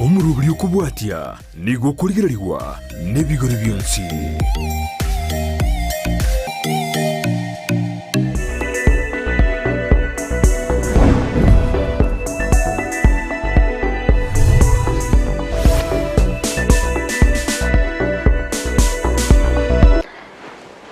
Omoroberi okobwatia nigo okorigererigwa nebigori bionsi.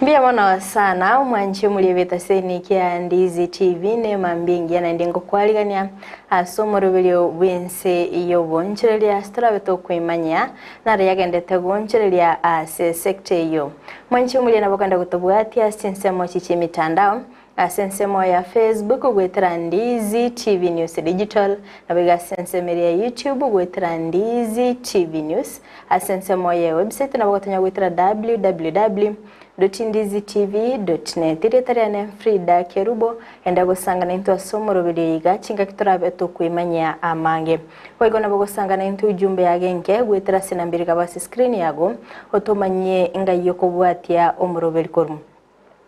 Mbuya mono sana omwanchi omori egetaseni kia Ndizi TV nemambia engiya naende ngokwarigania ase omoroberio bw'ense y'obonchoreria ase torabe tokoimanyia naro yagendete gonchoreria ase sector eyio. Mwanchi omoria nabo okogenda gotobwatia ase chinsemo echi chi'emitandao ase ensemo ya Facebook goetera Ndizi TV News Digital nabo iga ase ensemo eria ya YouTube goetera Ndizi TV News ase ensemo ye website nabo ogotonya goetera www .ndizitv.net Erieta riane Frida Kerubo enda gosangana intwe ase omoroberi oyo iga chingaki torabe tokoimanyia amange. Boigo nabo gosangana intwe ujumbe yage enke goetera ase enamba ere igabo ase screen yago otomanyie ngai okobwatia omoroberi korwa.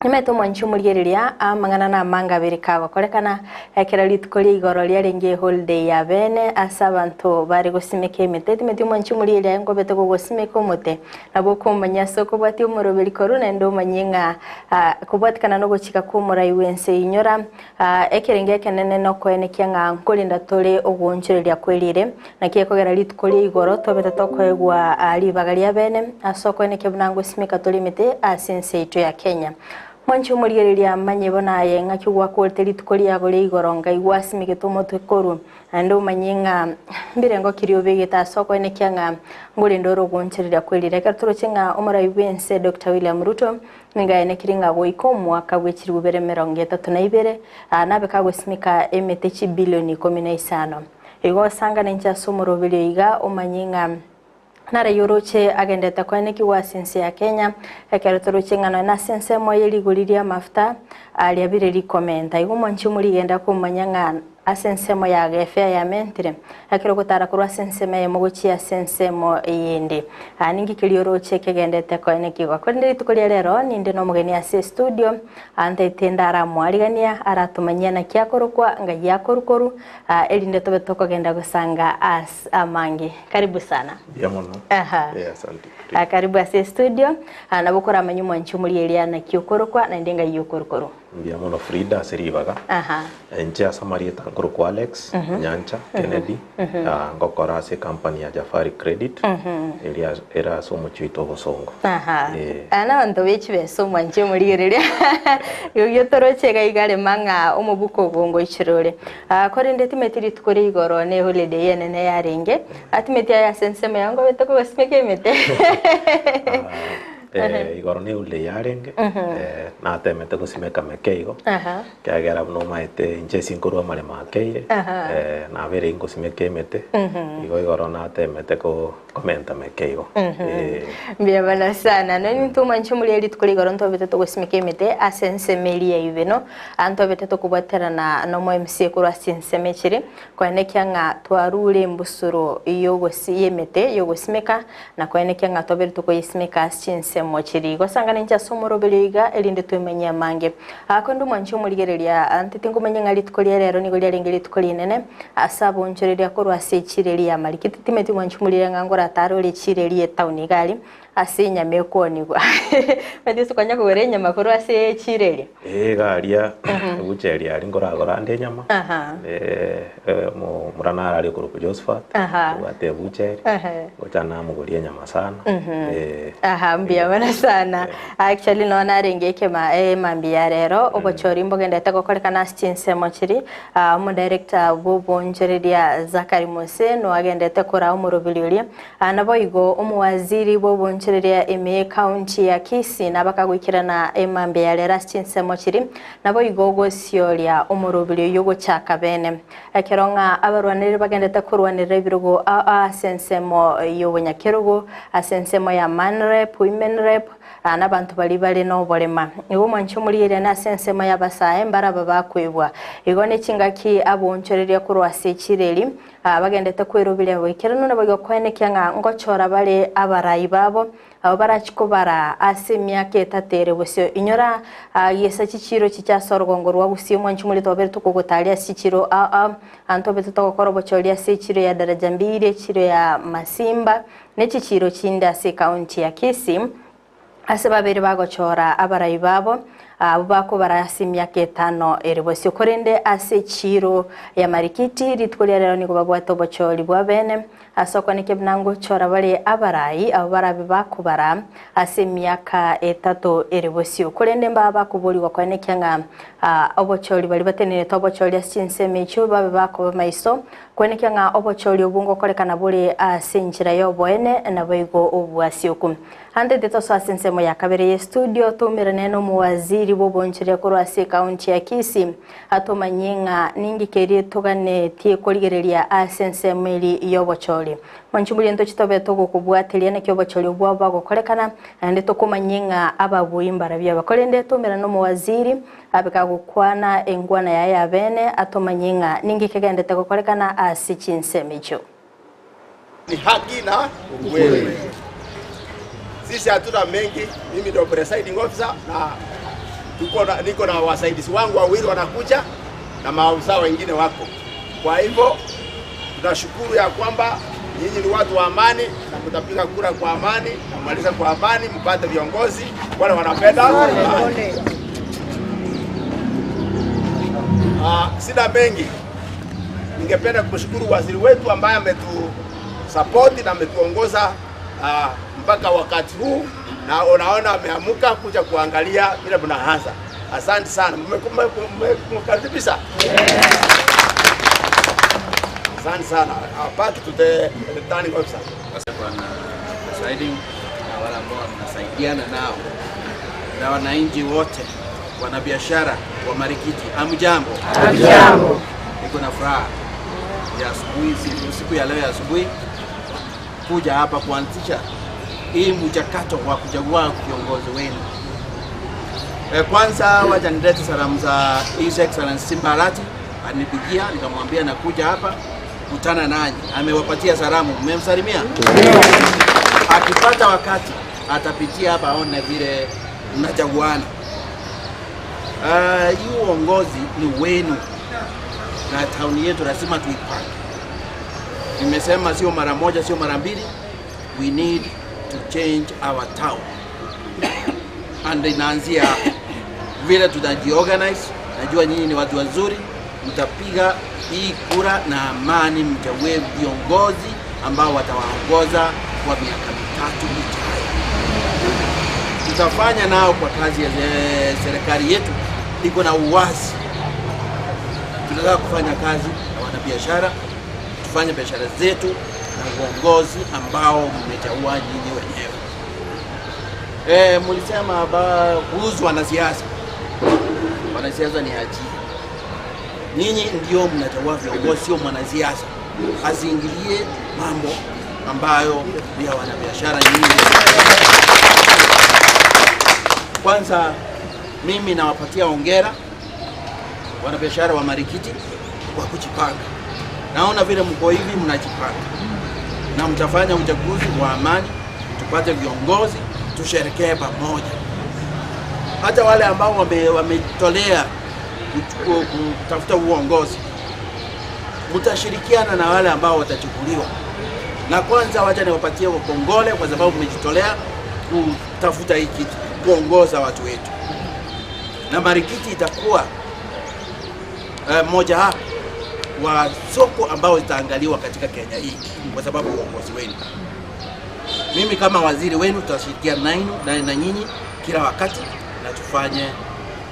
Nimanyete omwanchi omorigereria amang'ana namange abere kagokorekana, ekero rituko ria igoro riarenge eholiday ya bene ase abanto bare gosimeka emete. Timanyeti omwanchi omorigereria aye nkobete gogosimeka omote, nabo okomanya ase okobwatia omoroberi korwa naende omanye ng'a kobwatikana nogochika kw'omorai bw'ense inyora ekerengo ekenene nokoenekia ng'a nkorinda tore ogoonchoreria kwerire. Naki ekogera rituko ria igoro tobete tokoegwa ribaga ria bene ase okoenekia buna ngosimeka tore emete ase ense yaito ya Kenya. Mwanche omorigereria manye bono aye ng'aki gwakorete rituko riago ria igoro ngai gwasimegete omotwe korwa naende omanye ng'a mbirengo ki riobegete ase okoenekia ng'a ngorende ore ogoonchoreria kwerire. Ekero toroche ng'a omorai bw'ense Doctor William Ruto nigo aenekirie ng'a goika omwaka bwe chilifu bibere emerongo etato na ibere nabe kagosimeka emete chibilioni ikomi na isano. Igo osangane inche ase omoroberio iga, omanye ng'a nare yoroche agendete koenekigwa ase ense ya Kenya, ekero toroche ng'a nonya nase ensemo ye rigori ri'amafuta riabire rikomenta. Igo mwanche omorigenda komanya ng'a ase ensemo ya gefea yamentire, ekero ogotara korwa ase ensemo eyemo gochia ase ensemo eyende. Ninki keria oroche kegendete koenekigwa? Korende rituko ria rero ninde nomogeni ase estudio, antaete ndaramwarigania, aratomanyie naki akorokwa, ngai akorukoru, Erinde tobe tokogenda gosanga as amange. Karibu sana. Mbuya mono. Aha. Eh, asante. Ah, karibu ase estudio. Ah, nabo koramanye omwanchi omori eria naki okorokwa naende ngai okorukorwa. Mbuya mono Frida ase ribaga. Aha. Inche ase amarieta nkorokwa Alex Nyancha Kennedy ah, ngokora ase ecompany ya Jafari Credit eria ere ase omochie oito Obosongo. Aha. Eh. Aya nabanto be chibesa omwanche omorigereria. Igo toroche iga iga rema ng'a omobuko ogo ngoichire ore. Korende timeti rituko ria igoro ne holiday enene yarenge, timeti aye ase ensemo yao nkobete kogosimeka emete. Igoro ne holiday yarenge, natemete gosimeka meke igo, ekiagera buna omaete inche ase nkorwa amaremo akeire, nabeire ingosimeka emete, igo igoro natemete ko. Komenta meke igo. Ee. Mbuya mono sana. Nonya intwe omwanche omoria rituko rigoro ntobete togosimeka emete ase ensemo eria ya Ibeno, aa ntobete tokobwaterana nomo MC korwa ase chinsemo echire, koenekia ng'a twarure embusuro yogosi y'emete yogosimeka, na koenekia ng'a twabere tokoyesimeka ase chinsemo chiria. Igo sangana inche ase omoroberio iga erinde twemenye amange. Aa korende omwanche omorigereria, ntete nkomanya ng'a rituko ria rero nigo riarenge rituko rinene, Ase abonchoreria korwa ase echiira eria y'amariki, titimeti mwanchi morire ng'a ngoratare ore echiira eria y'etaoni iga aria, ase enyama ekwonigwa. Omanyete ase konya kogora enyama korwa ase echiira eria? Ee, iga aria ebucha eria aria nkoragora ande enyama, Aha. omomura naro aria okorokwa Josephat, Aha. obwate ebucha eria, Ehe. ngocha namogoria enyama sana, eh. Aha, mbuya mono sana. Actually nonya narenge ekema emambia ya rero, obochori mbogendete gokorekana ase chinsemo chiria, Omodirector bw'obonchoreria Zachary Mose noagendete koraa omoroberi oria. Naboigo omowaziri bw'obonchoreria ime y'ecounty ya Kisii nabakagoikerana emambia ya rero ase chinsemo chiria. Naboigo gosioria omoroberi oyio gochaka bene. Ekero ng'a abarwanereri bagendete korwanerera ebirogo ase ensemo y'obonyakerogo, ase ensemo ya Man Rep, Women Rep, Aa nabanto baria bare noborema. Igo omwanche omorigereria nase ensemo y'abasae mbaraba bakwebwa. Igo nechingaki aboonchoreria korwa ase echira eri. Bagendete kweroberia goikeranu naboigo koenekia ng'a ngochora bare abarai babo, abwo barachie kobara ase emiaka etato ere bosio. Inyora gesa chichiiro chiche ase orogongo rwa Gusii, omwanchi omorito obere tokogotaria ase chichiiro ao ao, abanto obete togokora obochori ase echiiro ya Daraja Mbili, echiiro ya Masimba, ne chichiiro chinde ase ekaunti ya Kisii. Ase babere bagochora abarai babo, abwo bakobara ase emiaka etano ere bosio. Korende ase echiiro ya Marikiti, rituko ria rero nigo babwate obochori bwa bene, ase okwaneka buna ngochora bare abarai abwo barabe bakobara ase emiaka etato ere bosio. Korende mbabe bakoborigwa koenekia ng'a obochori baria batenenerete obochori ase chinsemo echio babe bakoba maiso, koenekia ng'a obochori obwo ngokorekana bore ase enchera y'oboene naboigo obwasioku. Ande titosoa ase ensemo ya kabere ye studio toumerane nomowaziri bw'obonchoria korwa ase ekaunti ya Kisii atomanyie ng'a ninki keria toganetie korigereria ase ensemo eri y'obochori. Mwanchumburia ntochi tobe togokobwateria naki obochori obwo bogokorekana naende tokomanyie ng'a ababui mbarabio aba. Korende toumerane nomowaziri abe kagokwana engwana yaye ya bene atomanyie ng'a ninki kegendete gokorekana ase chinsemo echio. Ni haki na ukweli. Sisi hatuna mengi. Mimi ndio presiding officer na tuko na, niko na wasaidizi wangu wawili wanakuja na maafisa wengine wako. Kwa hivyo tunashukuru ya kwamba nyinyi ni watu wa amani na mtapiga kura kwa amani na maliza kwa amani, mpate viongozi wale wanapenda amani. Ah, sina mengi. Ningependa kumshukuru waziri wetu ambaye ametusapoti na ametuongoza mpaka wakati huu, na unaona ameamuka kuja kuangalia vile mnaanza. Asante sana, mmemkaribisha. Asante sana. Back to the returning officer. Bwana presiding na wale ambao tunasaidiana nao na wananchi wote, wanabiashara wa Marikiti, hamjambo? Hamjambo. Niko na furaha ya asubuhi, siku ya leo ya asubuhi kuja hapa kuanzisha hii mchakato wa kuchagua viongozi wenu. Kwanza wacha nilete salamu za His Excellency Simba Arati, alinipigia nikamwambia nakuja hapa kutana nanyi. Amewapatia salamu, mmemsalimia? Akipata wakati atapitia hapa aone vile mnachaguana. Hii uongozi ni wenu na tauni yetu lazima tuipange. Nimesema sio mara moja, sio mara mbili, we need to change our town and inaanzia vile tutajiorganize. Najua nyinyi ni watu wazuri, mtapiga hii kura na amani, mchague viongozi ambao watawaongoza kwa miaka mitatu ijayo. Tutafanya nao kwa kazi ya serikali yetu iko na uwazi. Tunataka kufanya kazi na wanabiashara, tufanye biashara zetu na uongozi ambao mmechagua nyinyi wenyewe. Mlisema kuhusu wanasiasa. Wanasiasa ni ajira. Nyinyi ndio mnachagua viongozi, sio mwanasiasa. Asiingilie mambo ambayo ni ya wanabiashara nyinyi. Kwanza mimi nawapatia hongera wanabiashara wa Marikiti kwa kujipanga. Naona vile mko hivi mnajipanga na mtafanya uchaguzi wa amani, tupate viongozi, tusherekee pamoja. Hata wale ambao wametolea kutafuta uongozi, mtashirikiana na wale ambao watachukuliwa. Na kwanza wacha niwapatie kongole kwa sababu mmejitolea kutafuta hii kiti, kuongoza watu wetu. Na Marikiti itakuwa moja hapo wa soko ambao itaangaliwa katika Kenya hii kwa sababu uongozi wenu. Mimi kama waziri wenu tutashirikiana na nyinyi kila wakati na tufanye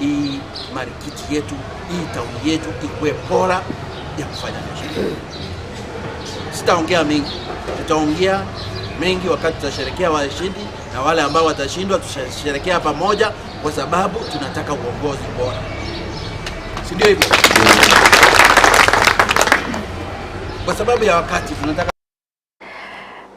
hii Marikiti yetu, hii tauni yetu ikuwe bora ya kufanya biashara. Sitaongea mengi, tutaongea mengi wakati tutasherekea washindi na wale ambao watashindwa tutasherekea pamoja kwa sababu tunataka uongozi bora. Si ndio hivyo? Kwa sababu ya wakati tunataka.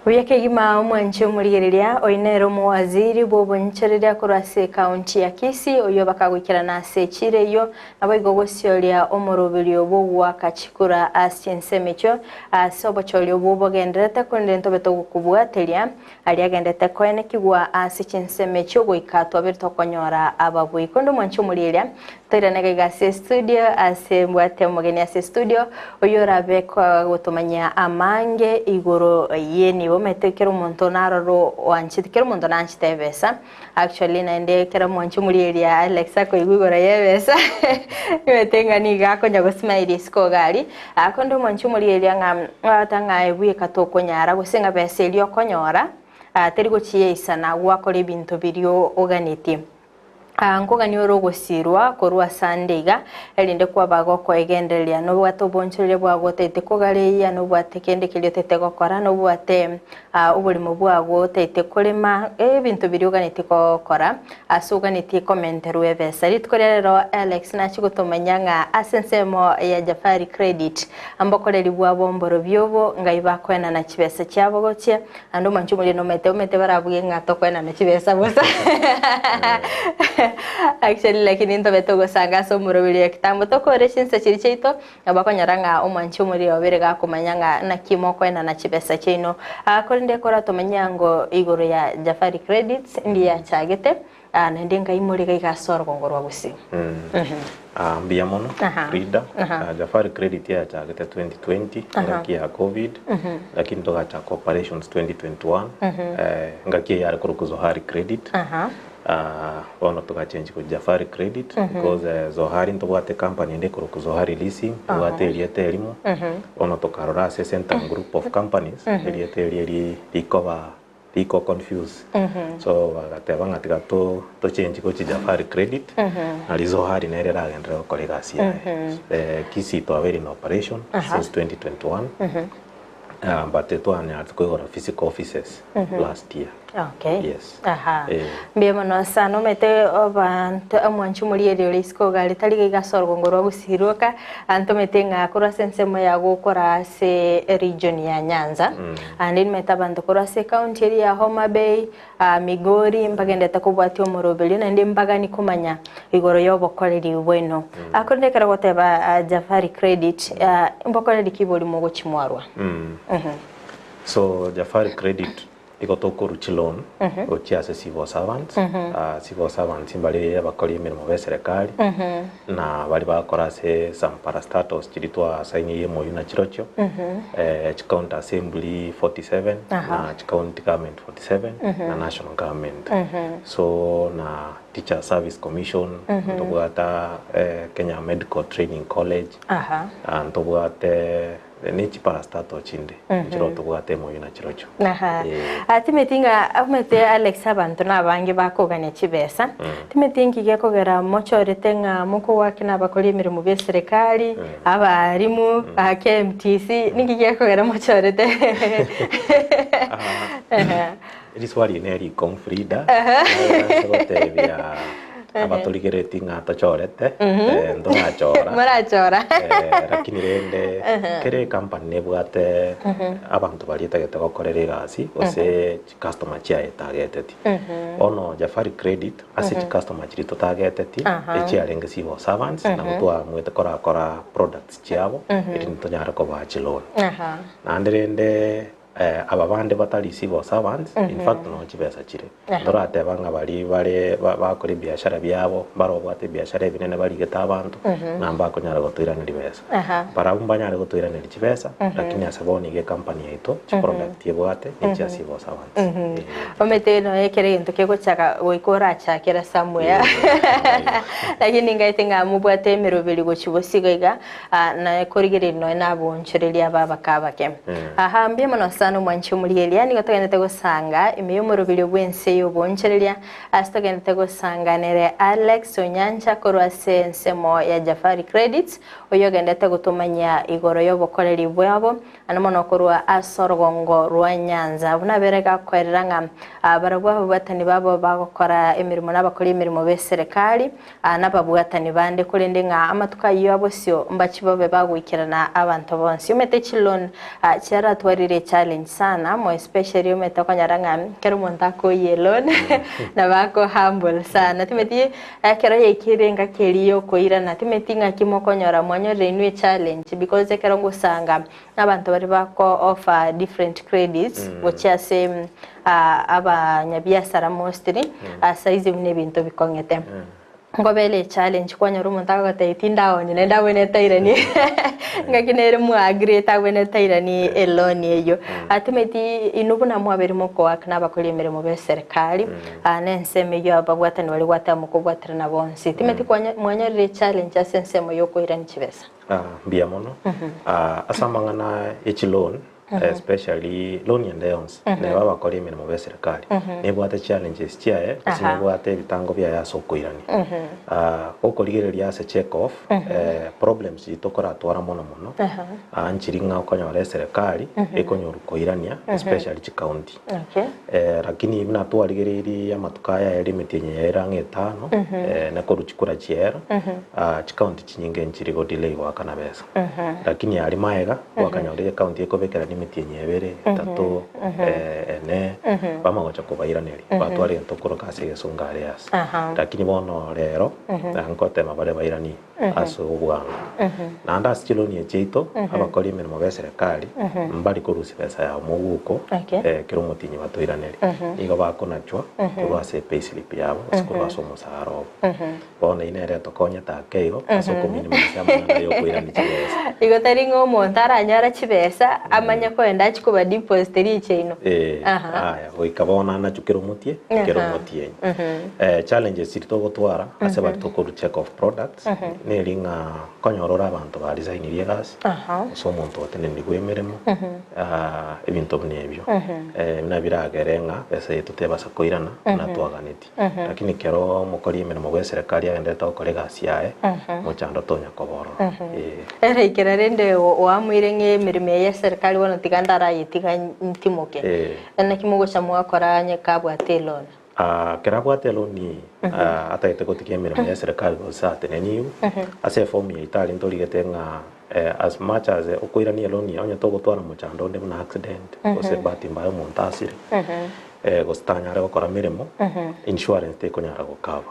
Buya kegima omwanche omorigereria, oyo nere omowaziri bw'obonchoreria korwa ase ekaunti ya Kisii, oyio bakagoikerana ase echiro eyio, naboigo gosioria omoroberio bw'ogoaka chikura ase chinsemo echio ase obochori obwo bogendererete korende ntobe togokobwateria aria agendete koenekigwa ase chinsemo echio goika twabere tokonyora ababui. Korende omwanche omorigereria, Toirane iga ase estudio ase mbwate omogeni ase estudio oyio orabe gotomanyia amange igoro yenibo omanyete kera omonto naroro oanchete kera omonto nanchete ebesa actually naende ekero mwancha omorieria Alex akoigwa igoro ya ebesa omanyete ng'a nigo akonya gosmile isiko iga aria korende omwanche omorieria ng'a ogoteba ng'a aye bweka tokonyara gose ng'a besa eria okonyora teri gochiyaisana gwakora ebinto biria oganetie. Nkogania ore ogosiirwa korwa ase ande iga, erinde kwaba gokoegendereria, nobwate obonchoreria bwago otaete kogareyia, nobwate kende keria otaete gokora, nobwate oborimo bwago otaete korema, ebinto biria oganetie gokora ase oganetie komenterwa ebesa. Rituko ria rero Alex nachie gotomanya ng'a ase ensemo ya Jafari Credit, mbokoreri bwabo mborobio obo, ngai bakoenana chibesa chiabo gochia Naende omwanchi omoria nomanyete omanyete barabuge ng'a tokoenana chibesa bosa. Actually lakini ntobe togosanga ase omoroberi ya kitambo tokore chinsa chiria chiaito, nabo okonyora ng'a omwanchi omoria obere gakomanya ng'a naki mokoenana chibesa chiaino. Korende koratomanye ango igoro ya Jafari Credits ndiya yachagete, naende ngai more iga iga ase orogongo rwa Gusii. Mbuya mono Frida. Jafari Credit yachagete 2020 engaki ya Covid lakini togachaka operations 2021 engaki eyio yare korokwa Zohari Credit. Bono togachange gochia Jafari Credit because Zohari ntobwate ecompany ende ekorokwa Zohari Leasing ebwate erieta erimo bono tokarora ase Centum Group of Companies erieta erio eri rikoba Riko confuse so bagateba ng'a tiga to tochenji gochi Jafari Credit nari Zohari nere eragenderere gokora egasi yaye. Kisii twabeire in operation since 2021 but twanyarete koigora physical offices last year. Okay. Yes. Aha. Eh. Mbuya mono sana omanyete abanto omwanchi omorieri ore isiko iga are tari iga ase orogongo rwa Gusii rwoka antomete ng'a korwa ase ensemo ya gokora ase region ya Nyanza Naende nimanyete abanto korwa ase ecounty eria ya Homa Bay, Migori, mbagenderete kobwatia omoroberio naende mbagani komanya igoro y'obokoreri bwaino. Korende ekero ogoteba Jafari Credit, mbokoreri ki bori mogochia mwarwa? So Jafari Credit Igo tokorwa chiloan gochia ase civil servants, civil servants mbare abakori emeremo be serikali, na baria bagokora ase some parastatals chiria twasainirie MOU na chirochio, chicounty assembly 47 na chicounty government 47 na national government. So na teacher service commission, ntobwata Kenya Medical Training College, ntobwate Ne chiparastato chinde nchire otobwate emoyo na chirochio. Aha. Eh. Ah, timeti ng'a omanyete Alex abanto nabange bakogania chibesa. Timeti nki gekogera mochorete ng'a mokowake nabakori emeremo be serikali, abarimu, aa KMTC, ninki gekogera mochorete? Aha. Riswali eri nerikong'u Frida, ase gotebia abatorigeretie ng'a tochorete, ntorachora. Morachora. Lakini rende kera ecompany nebwate abanto baria etagete gokorera egasi gose chicustomer chiaye etageteti. Bono Jafari Credit ase chicustomer chiria totageteti, echiarenge civil servants nabo twaamwete korakora products chiabo erinde tonyare kobaa chiloan. Naende rende Aba bande batari civil servants, in fact noo chibesa chire. Ntorateba ng'a baria bare bakora ebiashara biabo, mbarobwate ebiashara ebinene barigete abanto, ng'a mbakonyara gotoiraneria besa. Barabwo mbanyare gotoiraneria chibesa, lakini ase bono iga ecompany yaito, chiproduct ebwate, nechia civil servants. Eeh. Omanyete nonya ekero egento kegochaka goika orachakera somewhere, lakini ngaete ng'a mobwate emeroberi gochia bosio iga iga, Na korigereria nonya naboonchoreria aba abake abake. Aha, mbuya mono sana omwanchi omorieria, nigo togenderete gosanga ime y'omoroberio bw'ense y'oboonchoreria, ase togenderete gosanga nere Alex Onyancha korwa ase ensemo ya Jafari Credits, oyio ogenderete gotomanyia igoro y'obokoreri bwabo, Naende mono korwa ase orogongo rwa Nyanza, buna abere gakoerera ng'a barabwo ababwatani babo bagokora emeremo nabakori emeremo b'eserekari, nababwatani bande, korende ng'a amatuko ayio abosio mbachi babe bagoikerana abanto bonsi. Omete chiloan chiaratwarire echali. challenge sana more especially omanyete okonyora ng'a ekero omonto akoyia eloan nabo ako humble sana timanyeti ekero yaikire engaki eria ya okoirana timanyeti ng'aki mokonyora mwanyorire inwe echallenge because ekero ngosanga abanto baria bako offer different credits gochia ase abanyabiasara mostly ase aize buna ebinto bikong'ete. Nkobera echallenge kwanyora omonto agogotebia tindaonya naende abwenerete airanie ng'aki nere mwaagreete abwenerete airanie eloan eyio. Timanyeti inwe buna mwabeire mokoaka na abakori emeremo be eserikari na ensemo eyio ababwatani baria gwateba mokobwaterana bonsi. Timanyeti kwanya mwanyorire echallenge ase ensemo ya okoirania chibesa? Mbuya mono. Ase amang'ana ye chiloan especially loan ende yonsi neba abakori emeremo be serikali nebwate challenges chiaye gose nebwate ebitango biaye ase okoirania. Gokorigereria ase check off problems chiria tokoratwara mono mono nchiri ng'a okonyora eserekari ekonyoru koirania especially chicounty. Lakini buna twarigereirie amatuko aya ere emetienyi yaye ere ang'e etano nekorwa chikura chiaera chicounty chinyinge nchiri go delay goakana besa. Lakini aria magega gwakanyora ecounty ekobekerania emetienyi ebere, etato, ene, bamagocha kobairaneria batwara egento okoroka ase egesongo arrears. Lakini bono rero nkotema bare bairanie ase obwango. Naende ase chiloni echi chiaito abakori emeremo be eserekari mbari korusia besa yabo moguko kera omotienyi batoiranerie. Nigo bakonachwa korwa ase epayslip yabo gose korwa ase omosara obo. Bono eyio nere etokonyete ake igo ase okominimize amang'ana ya okoirania chibesa. Igo tari ng'a omonto aranyore chibesa amanye koenda achie koba deposit riche ino. Eh, Aha. aya goika bono anachwe kera omotie kera omotienyi. Challenges chiria togotwara ase baria tokorwa check of products neri ng'a konyora ore abanto ba resignirie egasi Aha. gose omonto otenenigwe emeremo ebinto buna ebio. Buna biragere ng'a besa yaito tebasa koirana buna twaganetie. Lakini ekero omokori emeremo bw'eserekari agenderete gokora egasi yaye, mochando tonya koba ororo. Ee. Ere ekero rende oamoire ng'a emeremo eye y'eserekari bono tiga ndarayetiga ntimoke. Ee. Naki mogocha mwakora onye kabwate eloan? Ah, ekero abwate eloni atagete gotiga emeremo y'eserekari gose ateneniwe, ase efomu yaito aria ntorigete ng'a as much as okoirania eloni onye togotwara mochando onde buna accident, gose bahati mbaya omonto asire, gose tanyare gokora meremo, insurance tekonyara go cover.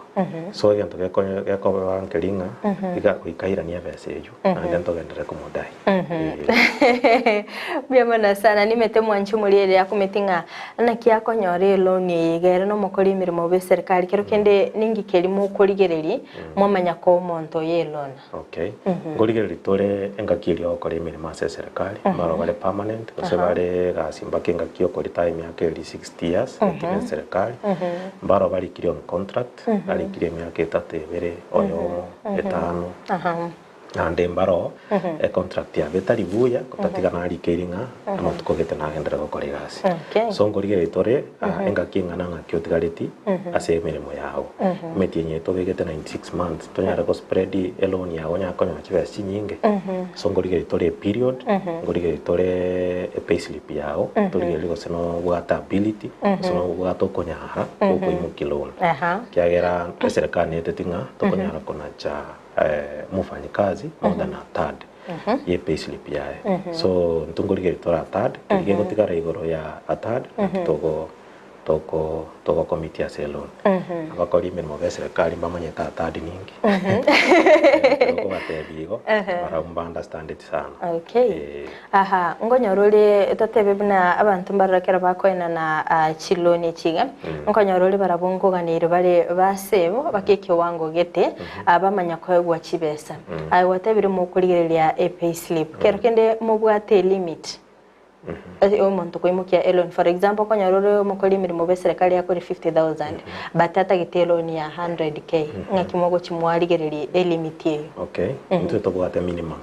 So egento gekonye gekoba nkeri ng'a iga goika airanie ebesa eywo naende ntogenderere komodai. Eeh. Mbuya mono sana nimete mwanche omoriere akometi ng'a naki akonyora eloan eye iga ere nomokori emeremo bwe serikali kero kende ninki keri mokorigereria mwamanya koa omonto oyo eloan. Okay. Nkorigereria tore engaki eria ogokora emeremo ase eserekari, mbaro bare permanent, gose bare egasi mpaka engaki ya okoretire emiaka eria 60 years, ekero eserekari, mbaro barikire on contract, barikire emiaka etato ebere, oyomo, etano, naende mbaro econtract yabo etari buya, gotatiga narikeire ng'a amatuko gete nagenderere gokora egasi. Okay. So nkorigereria tore engaki eng'ana ng'aki otigareti ase emeremo yago. Emetienyi eye tobegete 96 months. Tonyare go spread eloan yago onyare konyora chibesa chinyinge. So nkorigereria tore eperiod, nkorigereria tore epayslip yago, torigereria gose nobwate ability, gose nobwate okonyara gokoimokia loan. Ekiagera eserekari neteti ng'a tokonyara konacha omofanyikazi more than a third ye payslip yaye. So intwe nkorigereria tore a third, keria kegotigara igoro ya a third naki togo toko togokomiti ase eloan. Abakori emeremo b'eserekari mbamanyete atadi ninki. Ekero okobatebia igo, barabwo mba understandeti sana. Okay. Eh. Aha, nkonyora ore totebe buna abanto mbarora ekero bakoenana ah, chiloan echi iga, nkonyora ore barabwo nkoganeire bare basave bake ekewango gete, ah, bamanya koegwa chibesa. Aye gwatebire mokorigereria epayslip, kero kende mobwate elimit. Ase omonto koimokia eloan for example okonyora ore omokori emeremo bwe eserekari akore 50,000 but atagete eloan ya 100k ng'aki mogochi mwarigereria elimit eywo. Okay, intwe tobwate minimum,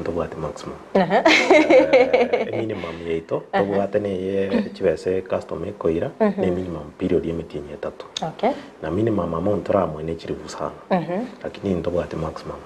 ntobwate maximum. Eh, eminimum yaito tobwate neye chibesa ecustomer ekoira ne minimum period ya emetienyi etato. Okay. Na minimum amount toramoe ne chilifu isano, lakini ntobwate maximum,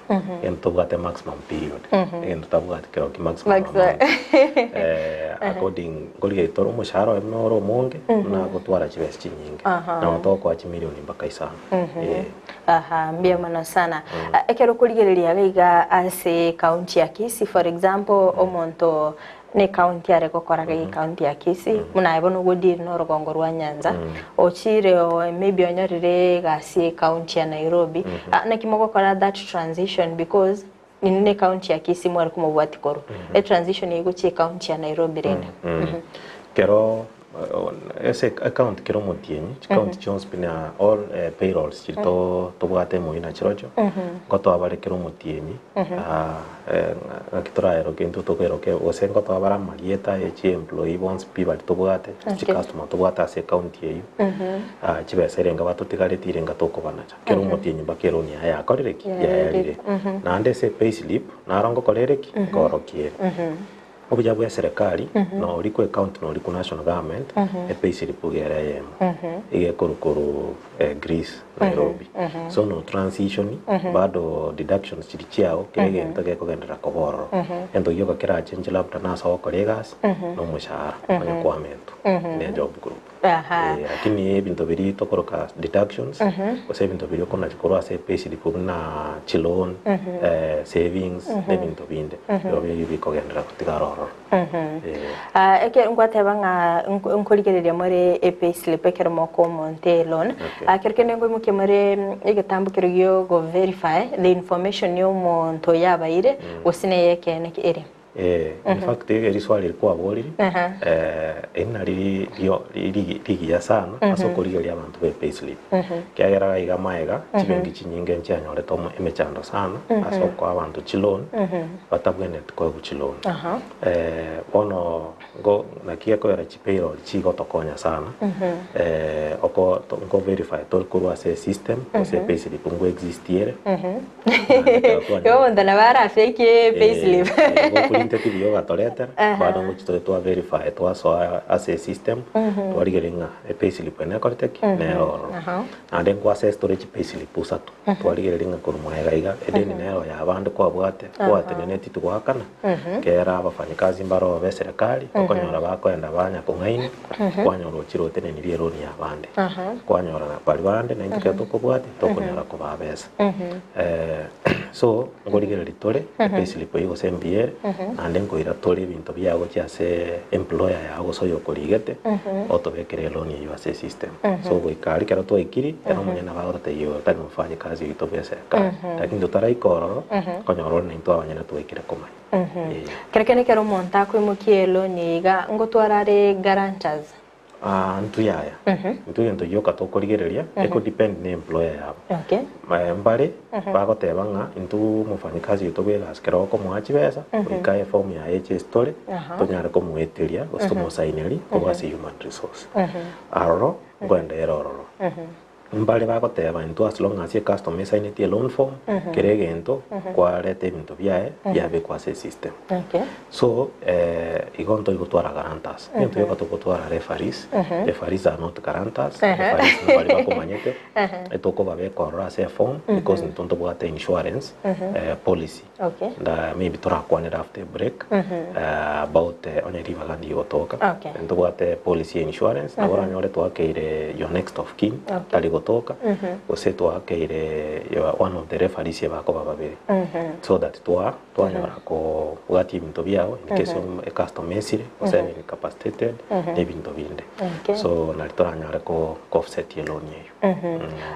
egento tobwate maximum period, egento totabwati keroki maximum amount. Eh, according nkorigereria tore omoshahara oye buna ore omonge, buna agotwara chibesa chinyinge, nabo togokoa chimilioni mpaka isano, eh. Aha, mbuya mono sana. Ekero okorigereria iga iga ase county ya Kisii for example, omonto. Ne county are gokora iga ecounty ya Kisii, buna aye bono ogodeal na orogongo rwa Nyanza, ochire oo maybe onyorire egasi ecounty ya Nairobi, ah naki mogokora that transition because inwe ne county ya Kisii mware komobwatia korwa, etransition eywo gochia ecounty ya Nairobi rende. Kero Ase ecounty kera omotienyi, chicounty chionsi pi na all payrolls chiria tobwate emoyio na chirochio, ngotoa bare kera omotienyi ng'aki toraeroke intwe tokoeroka gose ngotoa bare amarieta ya chiemployee bonsi pi baria tobwate, chicustomer tobwate ase ecounty eyio, chibesa erenga batotigaretie erenga tokobanacha. Kera omotienyi mpaka eloan yaye yakorire ki? Yaerire. Naende ase epayslip, naro ngokora ere ki? Nkorokia ere. Obuya bwa eserekari na oria kwa ecounty na oria kwa national government epayslip iga ere eyemo iga ekorwa korwa Greece Nairobi so no transition bado deductions chiria chiago kera egento gekogenderera koba ororo egento gioka kerachenche labda nase ogokora egasi na omoshahara onye kwamentwa ne job group. Aha. Eh, lakini ebinto biria tokoroka deductions gose ebinto biria okonachi korwa ase epayslip buna chiloan eh, savings na ebinto binde ebi ebio bikogenderera gotigara ororo. Eh. Ah, eke ngwateba ng'a nko- nkorigereria more epayslip ekero mokoa omonto eloan. Okay. Ah, kero kende nkoimokia more egetambo keria giogo verify the information ya omonto oyo abaire gose neye ekeene ere. Eh, in fact eriswali eri kwaborire eri nari rigiya sana ase okorigereria abanto be payslip. Ekiagera iga magega chibenki chinyinge nchianyorete emechando sana ase okoa abanto chiloan batabwenereti koegwa chiloan. Bono nko naki gekogera chipayroll chigotokonya sana oko nko verify tore korwa ase esystem gose epayslip nko exist ere. Igo omonto nabo arafake payslip. Goprinteti buya ogatoretera, bado ngochi tore twa verify twasoa ase esystem, twarigereria ng'a epayslip eye nekorete ki? Nere ororo. Naende nko assess tore chipayslip isato, twarigereria ng'a korwa magega iga, edeni nero ya abande kwabwate, gwateneneti tigoakana, kera abafanyikazi mbaro be eserekari, okonyora bakoenda banya kong'aini, kwanyora ochire otenenirie eloni ya abande. Kwanyora baria bande naintwe ekero tokobwatia, tokonyora kobaa besa. So, nkorigereria tore epayslip eyio gose mbuya ere, naende nkoira tore ebinto biago gochia ase employer yago gose oyokorigete, otobekere eloni eyio ase esystem. So goika aria ekero twaikiri, ere omonyene nabo agototebia oyo tari mofanyikazi oito bwa eserekari. Lakini totaraika ororo, okonyora ore naintwe abanyene twaikire komanya. Eh. Kero kende ekero omonto akoimokia eloni eye iga, ngotwara are guarantors? Aa ntwe yaya, intwe egento gioka tokorigereria eko depend ne employer yabo. Okay. Mbare bagoteba ng'a intwe omofanyikazi oito bwa egasi kero okomoa chibesa goika eform yaye eche ase tore tonyare komoeteria gose tomosaineri korwa ase human resource. Aroro nkoenda ere ororo. Mbare bagoteba intwe as long as ecustomer esainetie eloan form kera egento kwareta ebinto biaye biabekwa ase esystem. Okay. So igo ntori gotwara guarantors. Egento gioka togotwara referees, referees are not guarantors, referees nabari bakomanyete, etokobabeka ororo ase eform because intwe ntobwate insurance policy. Okay. Nda maybe torakwanere after a break about onye ribaga ndigotoka. Okay. Ntobwate policy ya insurance nabo oranyore twakeire your next of kin Okay. tari gotoka gose twakeire your one of the referees ebakoba babere so that twa twanyora kobwatia ebinto biago in case ecustomer esire gose ebe incapacitated na ebinto binde. Okay. So nari toranyare ko offset eloan eyio.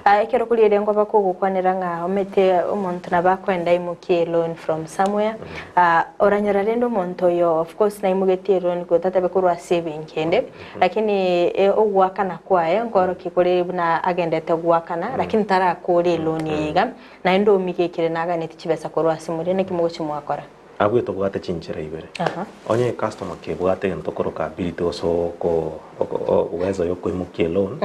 Aa ekero koria eria nkoba kogokwanera ng'a omete omonto nabo akoenda aimokie eloan from somewhere, aa oranyora rende omonto oyo of course naimogetie eloan gotatebe korwa ase ebenki ende, lakini ogoakana kwaye nkorokia kore buna agendete goakana lakini tarakore eloan eye iga, naende omigekire naganetie chibesa korwa ase moria naki mogochia mwakora? Abwo tobwate chinchera ibere. Onye ecustomer kebwate egento tokoroka ability gose oko uwezo ya okoimokia eloan,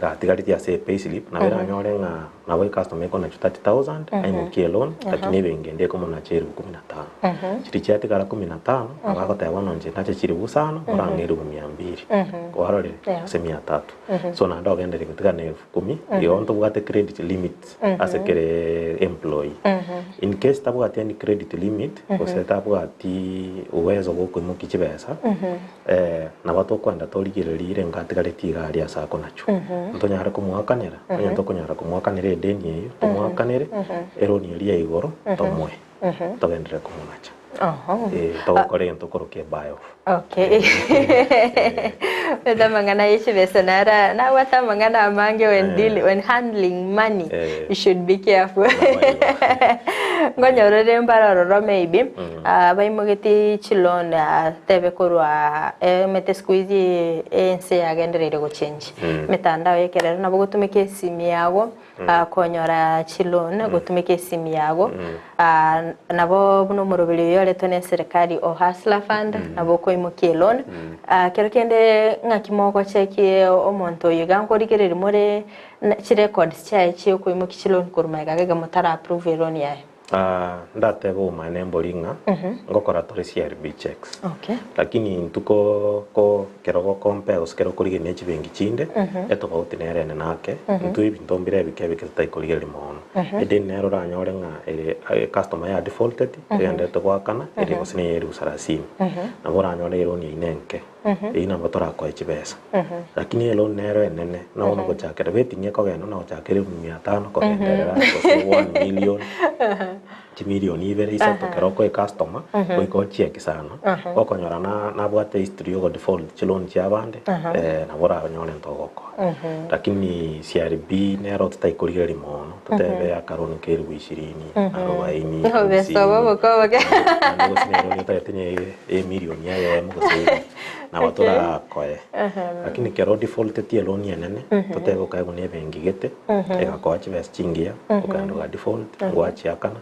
gatigareti ase epayslip, nabo eranyore ng'a nabo ecustomer ekonacha 30,000 aimokie eloan, lakini ebenki ende ekomonacha elifu kumi na tano. Chiria chiatigara kumi na tano, nabo agoteba bono inche nache chilifu isano, orang'e elifu mia mbili. Kwarorire? Gose mia tatu. So naende ogendereri gotigara na elfu kumi, igo ntobwate credit limit. ase kere employee. In case tabwati any credit limit gose tabwati uwezo bwa okoimokia chibesa, nabo tokoenda torigererie ere atigaretie iga aria ase akonachwa. Ntonyare komoakanera, onye tokonyara komoakanera edeni eyio, tomoakanere, eroni eria ya igoro tomoe, togenderere komonacha. Oho. Eh, togokora egento okorokia buy off. Okay. Omanyete amang'ana ye chibesa nara nabwate amang'ana amange when dealing when handling money Eh. you should be careful. Nabo igo. Nkonyora ore mbare ororo maybe ah, baimogetie chiloan ah, tebe korwa emete siku hizi ense yagendereire gochange emetandao ya ekerero nabo ogotumeka esimi yago Konyora chiloan gotumeka esimi yago nabo buna omoroberi oyo oretwe ne eserekari o Hustler Fund nabo okoimokia eloan. Kero kende ng'aki mogochekie omonto oyo iga nkorigereria more chirecords chiaye chiokoimokia chiloan korwa magega iga motara approve eloan yaye? Ndatebe obomaene mbori ng'a ngokora tore CRB checks. Okay. Lakini intwe ko ko kero gokompare gose kero okorigereria ne chibenki chinde, etofauti nere enene ake, intwe ebinto mbire ebike ebike totari korigereria mono. Edeni nere oranyore ng'a ere ecustomer ya defaulted, egenderete goakana, ere gose neye elifu sarasini. Nabo oranyore eloan eyio nenke. Eyio nabo torakoe chibesa. Lakini eloan nero enene, nabo bono gochakera betting ekogenda buna gochakera elifu mia tano kogenderera gose one million, chimilioni ibere isato ekero okoa ecustomer, goika ochieki sana, okonyora na nabwate history ya ogodefault chiloan chia abande, nabo oranyore ntogokoa. Lakini CRB nero totari korigereria mono, totebe akaroni ka elifu ishirini, arobaini, Obesa obo hamsini, oboke oboke. naende gose nero onye otagete onye emilioni eyemo gose ibere, nabo torakoe. Lakini ekero odefaulteti eloan enene, totebe okaegwa na ebenki gete, egakoa chibesa chingiya, okagenda oga default, gwachiakana,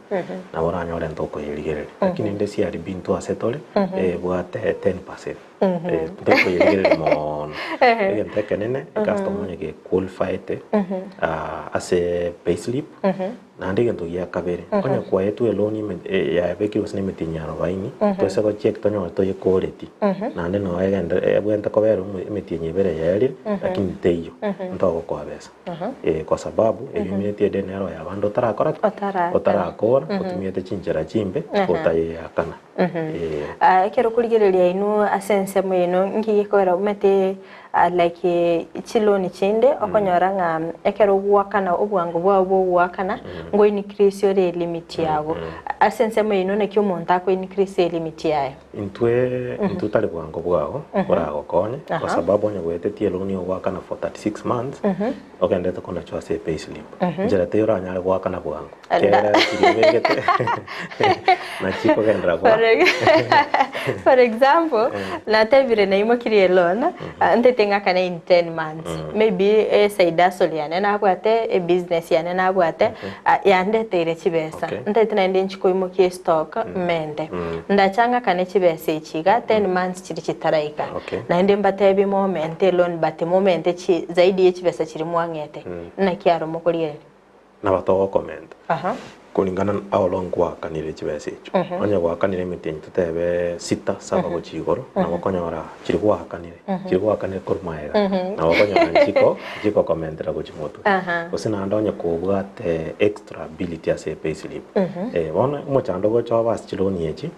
nabo oranyore ntokoyerigereria. Lakini rende CRB intwe ase tore, ebwate 10%. Ntokoyerigereria moono. Egento ekenene, ecustomer onye ge qualified ase payslip, Naende egento gia kabere, onye kwaetwe eloan ime yabekirwe gose nemetienyi arobaini, toise gocheck tonyore toyekoreti, naende noo egende ebwenerete kobera omo emetienyi ebere yaerire, lakini teiyo, ntogokoa besa. Eh, kwa sababu eywo emineti ende nero ya abande otarakora ki? Otarakora. Otarakora, otumiete chinchera chimbe, otayeakana. Eh. Ah, ekero okorigereria inwe ase ensemo yaino nki gekogera omanyete ah, like chiloni chinde okonyora ng'a ekero ogoakana obwango bwao bwa ogoakana ngo increase ore elimit yago. Ase ensemo yaino naki omonto ako increase elimit yaye? Intwe intwe tari bwango bwao boragokonye kwa sababu onye goetetie eloni ogoakana for 36 months ogenderete konachwa ase epayslip nchera teiyo oranyare goakana bwango Kiagera chiria obegete nachi kogenderera For for example, natebire naimokirie eloan, ntete ng'akane in 10 months. Maybe eside hustle yane nabwate, ebusiness yane nabwate, yandeteire chibesa. Okay. Ntete naende nchi koimokia estock mente. Ndacha ng'akane chibesa echi iga 10 months chiri chitaraika. Okay. Naende mbatebie momente eloan but momente chi zaidi ye chibesa chiria mwang'ete. Naki aro mokorigereria? Nabo togokomenta Aha. kulingana na how long gwakanire chibesa echio. Onye gwakanire emetienyi totebe sita, saba gochia igoro, nabo okonyora chiria gwakanire, chiria gwakanire korwa magega, nabo okonyora nchiko nchikokomentera gochia motwe. Aha. Gose naende onye kobwate extra ability ase epayslip, bono omochando ogocha obe ase chiloni echi,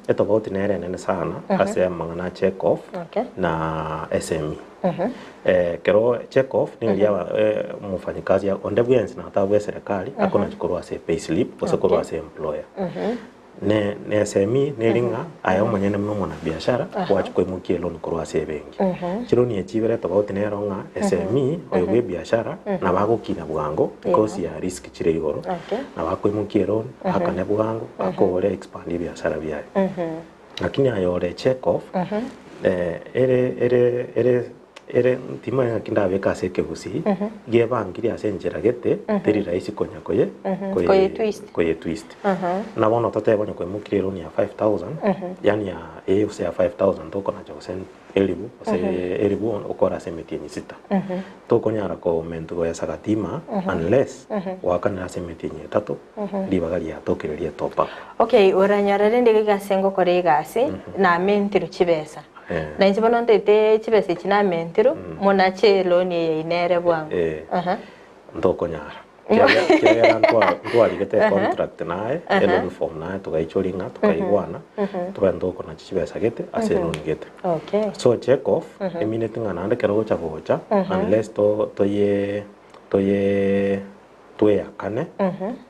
etofauti nere enene sana ase amang'ana a check off Okay. na SME. Ekero check off nigo aba omofanyikazi onde bwensi na otaba bwa eserekari akonachi korwa ase epayslip gose korwa ase employer. Ne ne SME neri ng'a aye omonyene buna omwanabiashara gwachi koimokia eloan korwa ase ebenki. Chiloan echi ibere tofauti nero ng'a SME oyo bwa ebiashara nabo agokina bwango because ya risk chire igoro, nabo akoimokia eloan akane bwango akore expand ebiashara biaye. Lakini aye ore check off ere ere ere ere timanya ng'aki ndabeke ase ekegusii, gebangirie ase enchera gete, teri rahisi konya koye koye Koyetwist. koyetwist. Buna bono totebe onye kwaimokirie eloan ya 5000, yaani ya eh gose ya 5000 tokonacha gose elifu gose elifu okore ase emetienyi sita. Tokonyara koment goesa tima unless goakanera ase emetienyi etato ribaga riatokire rie top up. Okay, oranyore rende iga ase ngokora egasi, namentirwe chibesa. Eh. Na inche bono ntaete chibesa echi namentirwe, monache eloni eye yaino ere bwango. Eh. Aha. Ntokonyara. Kiagera kiagera ntwa ntwarigete econtract naye, eloan form naye togaichoria ng'a tokaigwana, tobe ntokonacha chibesa gete ase eloan gete. Okay. So check off, emineti ng'a naende ekero ogocha gocha, unless to toye toye. Tweyakane,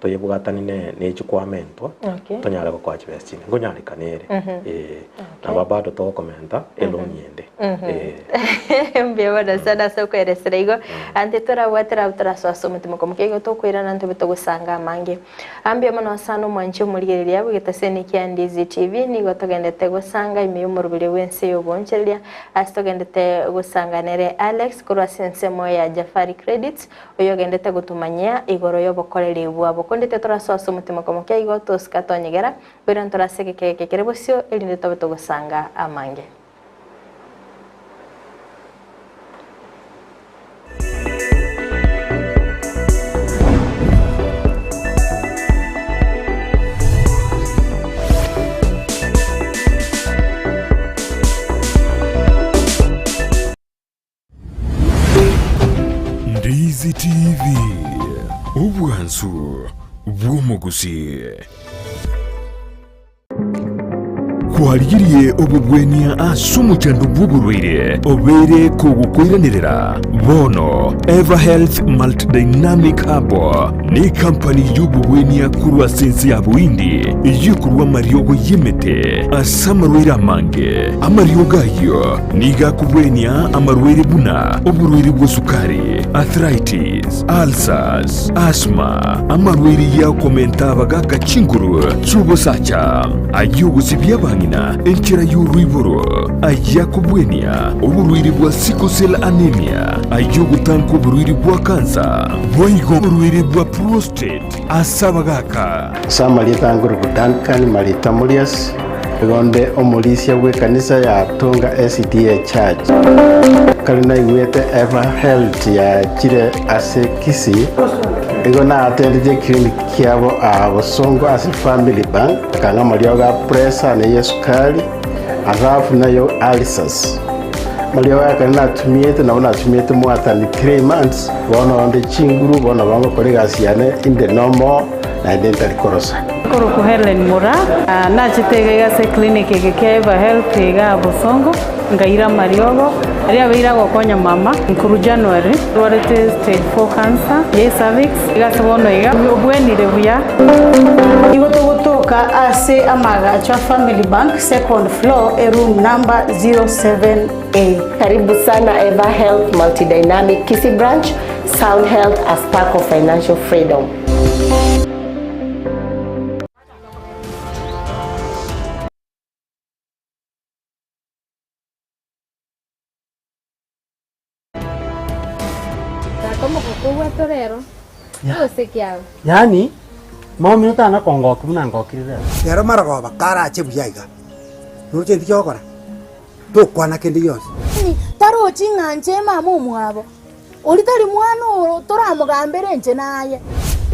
toyebwatani ne ne chikwamento, Okay. tonyare gokoa chibesa chinde. Nkonyarekana ere. Eh, nabo bado togokomenta eloni ende. Eh. Mbuya mono sana ase okoeresera igo. Ante torabwatera abwo torasoa ase omotima okomokia igo tokoirana ntobe togosanga amange. Aa mbuya mono sana omwanchi omorigereria bw'egetaseni kia Ndizi TV nigo togendete gosanga ime y'omoroberio bw'ense y'oboonchoreria ase togendete gosanga nere Alex korwa ase ensemo ya Jafari Credits Oyogendete gotomanyia igoro y'obokoreri bwabo. Korende titorasoa ase omotima komokia igo tosika tonyegera, goika ntorase egeka eke kere bosio, erinde tobe togosanga amange. Ndizi TV, obwansu bw'omogusii. Kwarigirie obobwenia ase omochando bw'oborwaire obeire kogokoiranerera? Bono Everhealth Multidynamic Herbal ne company y'obobwenia korwa ase ense ya Bohindi eyio ekorwa amariogo y'emete ase amarwaire amange. Amariogo ayio Nigo akobwenia amarwaire buna oborwaire bw'esukari, arthritis, ulcers, asthma, amarwaire y'okomenta abagaaka chinguru chi'obosacha, ay'ogosibia abang'ina enchera y'oroiboro, ay'akobwenia oborwaire bwa sickle cell anemia, ay'ogotanka oborwaire bwa kansa, boigo oborwaire bwa prostate ase abagaaka. Ase amarieta angoruku Duncan Marita Murias, igo nde omorisia bw'ekanisa ya Tonga SDA Church. Kare naigwete Ever Health yachire ase Kisii, igo naatendete eclinic kiabo aa Bosongo ase Family Bank, akang'a amariogo a pressure na eyesukari, alafu nayo ulcers. Amariogo aya ekero natumiete nabo natumiete mwatani 3 months, bono onde chinguru, bono nabo ngokora egasi yane inde normal naende ntari korosa. Nkorokwa Hellen Mura, nachete iga iga ase eclinic eke kia Eva Health igaa Bosongo, nkaira amariogo, aria abeire agokonya mama nkorwa January, ndwarete stage 4 cancer ya cervix, iga ase bono iga obwenire buya. Nigo togotoka ase amaagacho a Family Bank, second floor, eroom number 07A. Karibu sana Eva Health Multidynamic Kisii Branch, Sound Health a spark of financial freedom. Tata omogoko obwate rero, gose kiago. Yaani, momino tana kongokia buna ngokire rero. Rero marogoba karache buya iga, noroche inki ogokora? Tokwana kende gionsi. Tarochi ng'a inche mama omwabo, oria tari mwana oo toramogambere inche naye.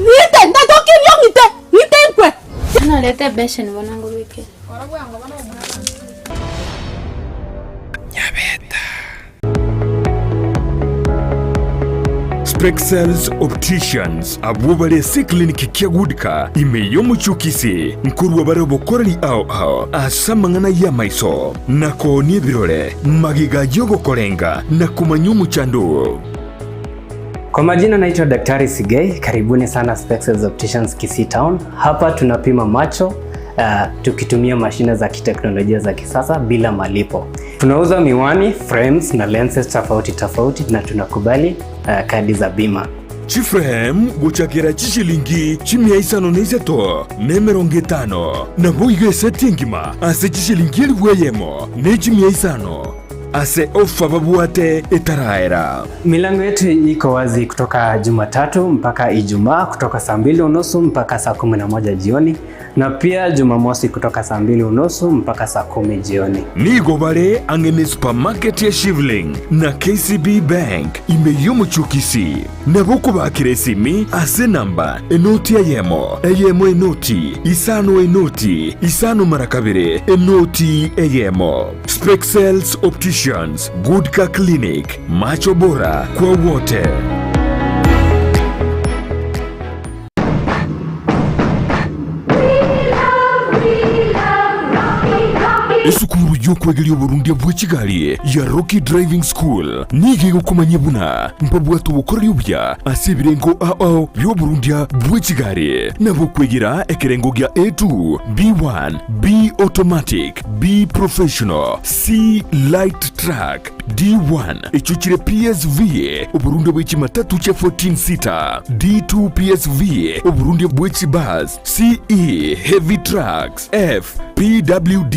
Ng'ite, ntatokirie ong'ite, ng'ite nkwe. Norete ebesheni bono ngobekere. Spexels Opticians abwo bare ase eclinic kia Goodka ime y'omochie o Kisii nkorwa bare obokoreri ao ao ase amang'ana y'amaiso na koonia ebirore magega y'ogokorenga na komanya omochando oo. Kwa majina naitwa Daktari Sigei, karibuni sana Spexels Opticians Kisii Town. Hapa tunapima macho tukitumia mashine za kiteknolojia za kisasa bila malipo. Tunauza miwani, frames na lenses tofauti tofauti na tunakubali kadi za bima. Chiframe gochakera chishilingi chimia isano na isato na emerongo etano, naboigo eseti engima ase chishilingi elifu eyemo ne chimia isano ase ofa babwate etaraera. Milango yetu iko wazi kutoka Jumatatu mpaka Ijumaa kutoka saa 2:30 mpaka saa 11 jioni na pia Jumamosi kutoka saa 2:30 mpaka saa 10 jioni. Nigo bare ang'e ne supermarket ya Shivling na KCB Bank ime y'omochie o Kisii. Nabo okobakera esimi ase enamba enoti eyemo, eyemo enoti, isano enoti, isano mara kabere, enoti eyemo. Spexels Opticians, Good Car Clinic, macho bora kwa wote. Esukuru y'okwegeria oborundia bwe chigari ya Rocky Driving School nigo egokomanyia buna mbabwate obokoreri obuya ase ebirengo ao ao bi'oborundia bwe chigari, nabo okwegera ekerengo gia A2, B1, B Automatic, B Professional, C Light Truck, D1 echio chire PSV, oborundia bwe chimatatu chia 14 seater, D2 PSV, oborundia bwe chibus, CE Heavy Trucks, F PWD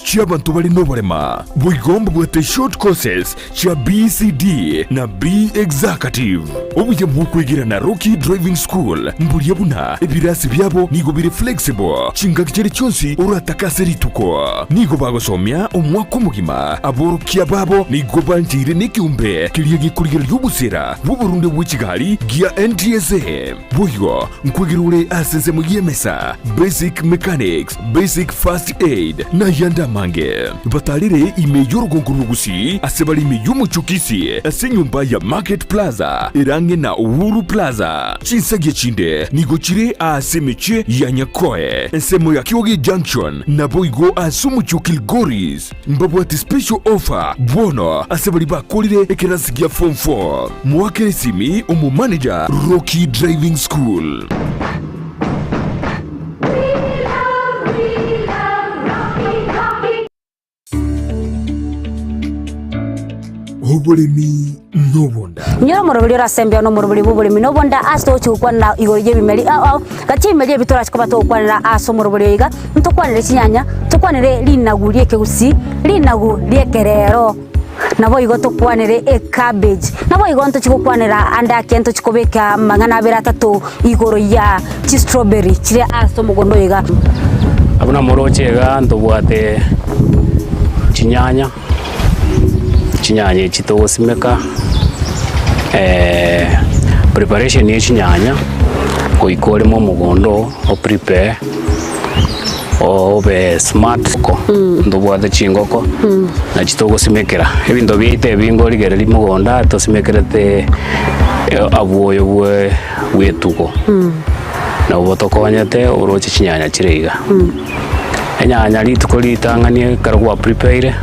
chi'abanto bare noborema. Boigo mbabwate short courses chia BCD na B Executive. Obuya bw'okwegera na Rocky Driving School mboria buna ebirasi biabo nigo bire flexible chingaki chiria chionsi oratake ase rituko. Nigo bagosomia omwaka omogima. Aborokia babo nigo bancheire nekeombe keria gekorigereria obosera bw'oborunde bwe chigari gia NTSA. Boigo nkwegera ore ase ensemo y'emesa, basic mechanics, basic first aid, na ayande amange. Batarere ime y'orogongo rw'Ogusii ase bare ime y'omochie o Kisii ase enyomba ya Market Plaza ere ang'e na Uhuru Plaza. Chinsagia chinde nigo chire aase emechie ya Nyakoe, ensemo ya Kioge Junction, naboigo ase omochie o Kilgoris. Mbabwate special offer bono ase baria bakorire ekerasi gia form 4. Moakere esimi omomanager Rocky Driving School. Oboremi nobonda. Inyora omoroberi ore ase embeo na omoroberi bw'oboremi na obonda ase togochia gokwanera igoro y'ebimeri ao ao. Gati y'ebimeri ebi torache koba togokwanera ase omoroberi oyo iga, ntokwanere chinyanya, tokwanere rinagu ri'ekegusii, rinagu ri'ekerero, naboigo tokwanere ecabbage, naboigo ntochie gokwanera ande ake ntochie kobeka amang'ana abere atato igoro ya chistrawberry chire ase omogondo oyo iga. Abwo namoroche iga ntobwate chinyanya, chinyanya echi togosimeka preparation ya echinyanya, goika oreme omogondo oo, o prepare, obe smart, ntobwate chingoko, nachi togosimekera. Ebinto biaito ebi nkorigereria mogondo aa tosimekerete abwoyo bwe bwa etugo, nabo botokonyete oroche chinyanya chire iga. Enyanya rituko ritang'ani ekero gwa prepare,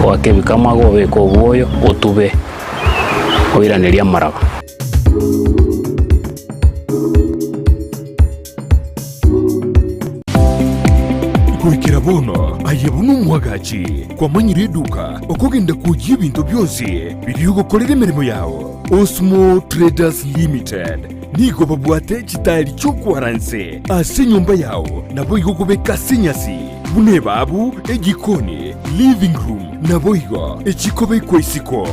oake ebikamago obeke obwoyo, otube, oiranerie amaraba. Goikera bono aye buna omwagachi kwamanyire eduka okogenda kwoyia ebinto bionsi biria ogokorera emeremo yao. Osmo Traders Limited nigo babwate chitaeri chi'okwara nse ase enyomba yao naboigo kobeka ase enyasi buna ebabu, ejikoni, living room naboigo echikobekwa isiko.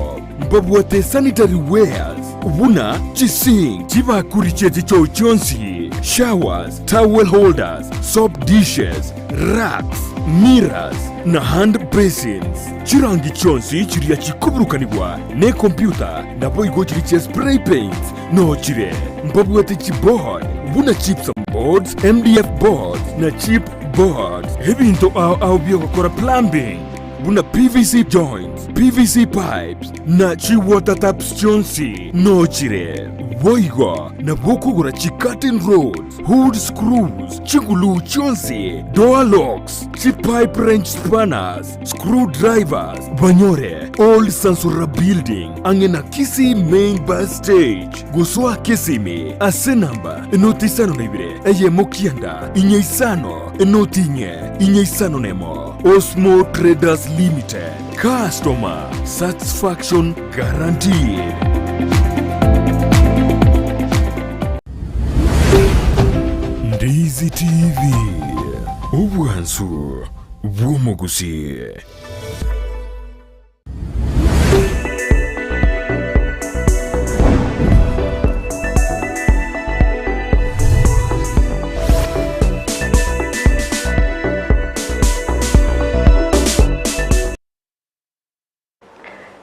Mbabwate sanitary wares buna chisink, chibakuri chie chichoo chionsi, showers, towel holders, soap dishes, racks, mirrors na hand basins. Chirangi chionsi chiria chikoburukanigwa nekompyuta naboigo chiria chia spray paints noo chire. Mbabwate chiboard buna gypsum boards, MDF boards na chip boards. Ebinto ao ao biogokora plumbing buna PVC joints, PVC pipes na chi water taps chionsi noo chire. Boigo nabo okogora chi curtain rods, hood screws, chiguluu chionsi, door locks, chi pipe wrench spanners, screw drivers, banyore Old Sansora Building ang'e na Kisii Main Bus Stage. Gosoa Kisimi ase namba enoti isano na ibere eyemo kianda inye isano enoti inye inye isano nemo. Osmo Traders Limited, customer satisfaction guaranteed. Ndizi TV, obwansu bw'omogusii.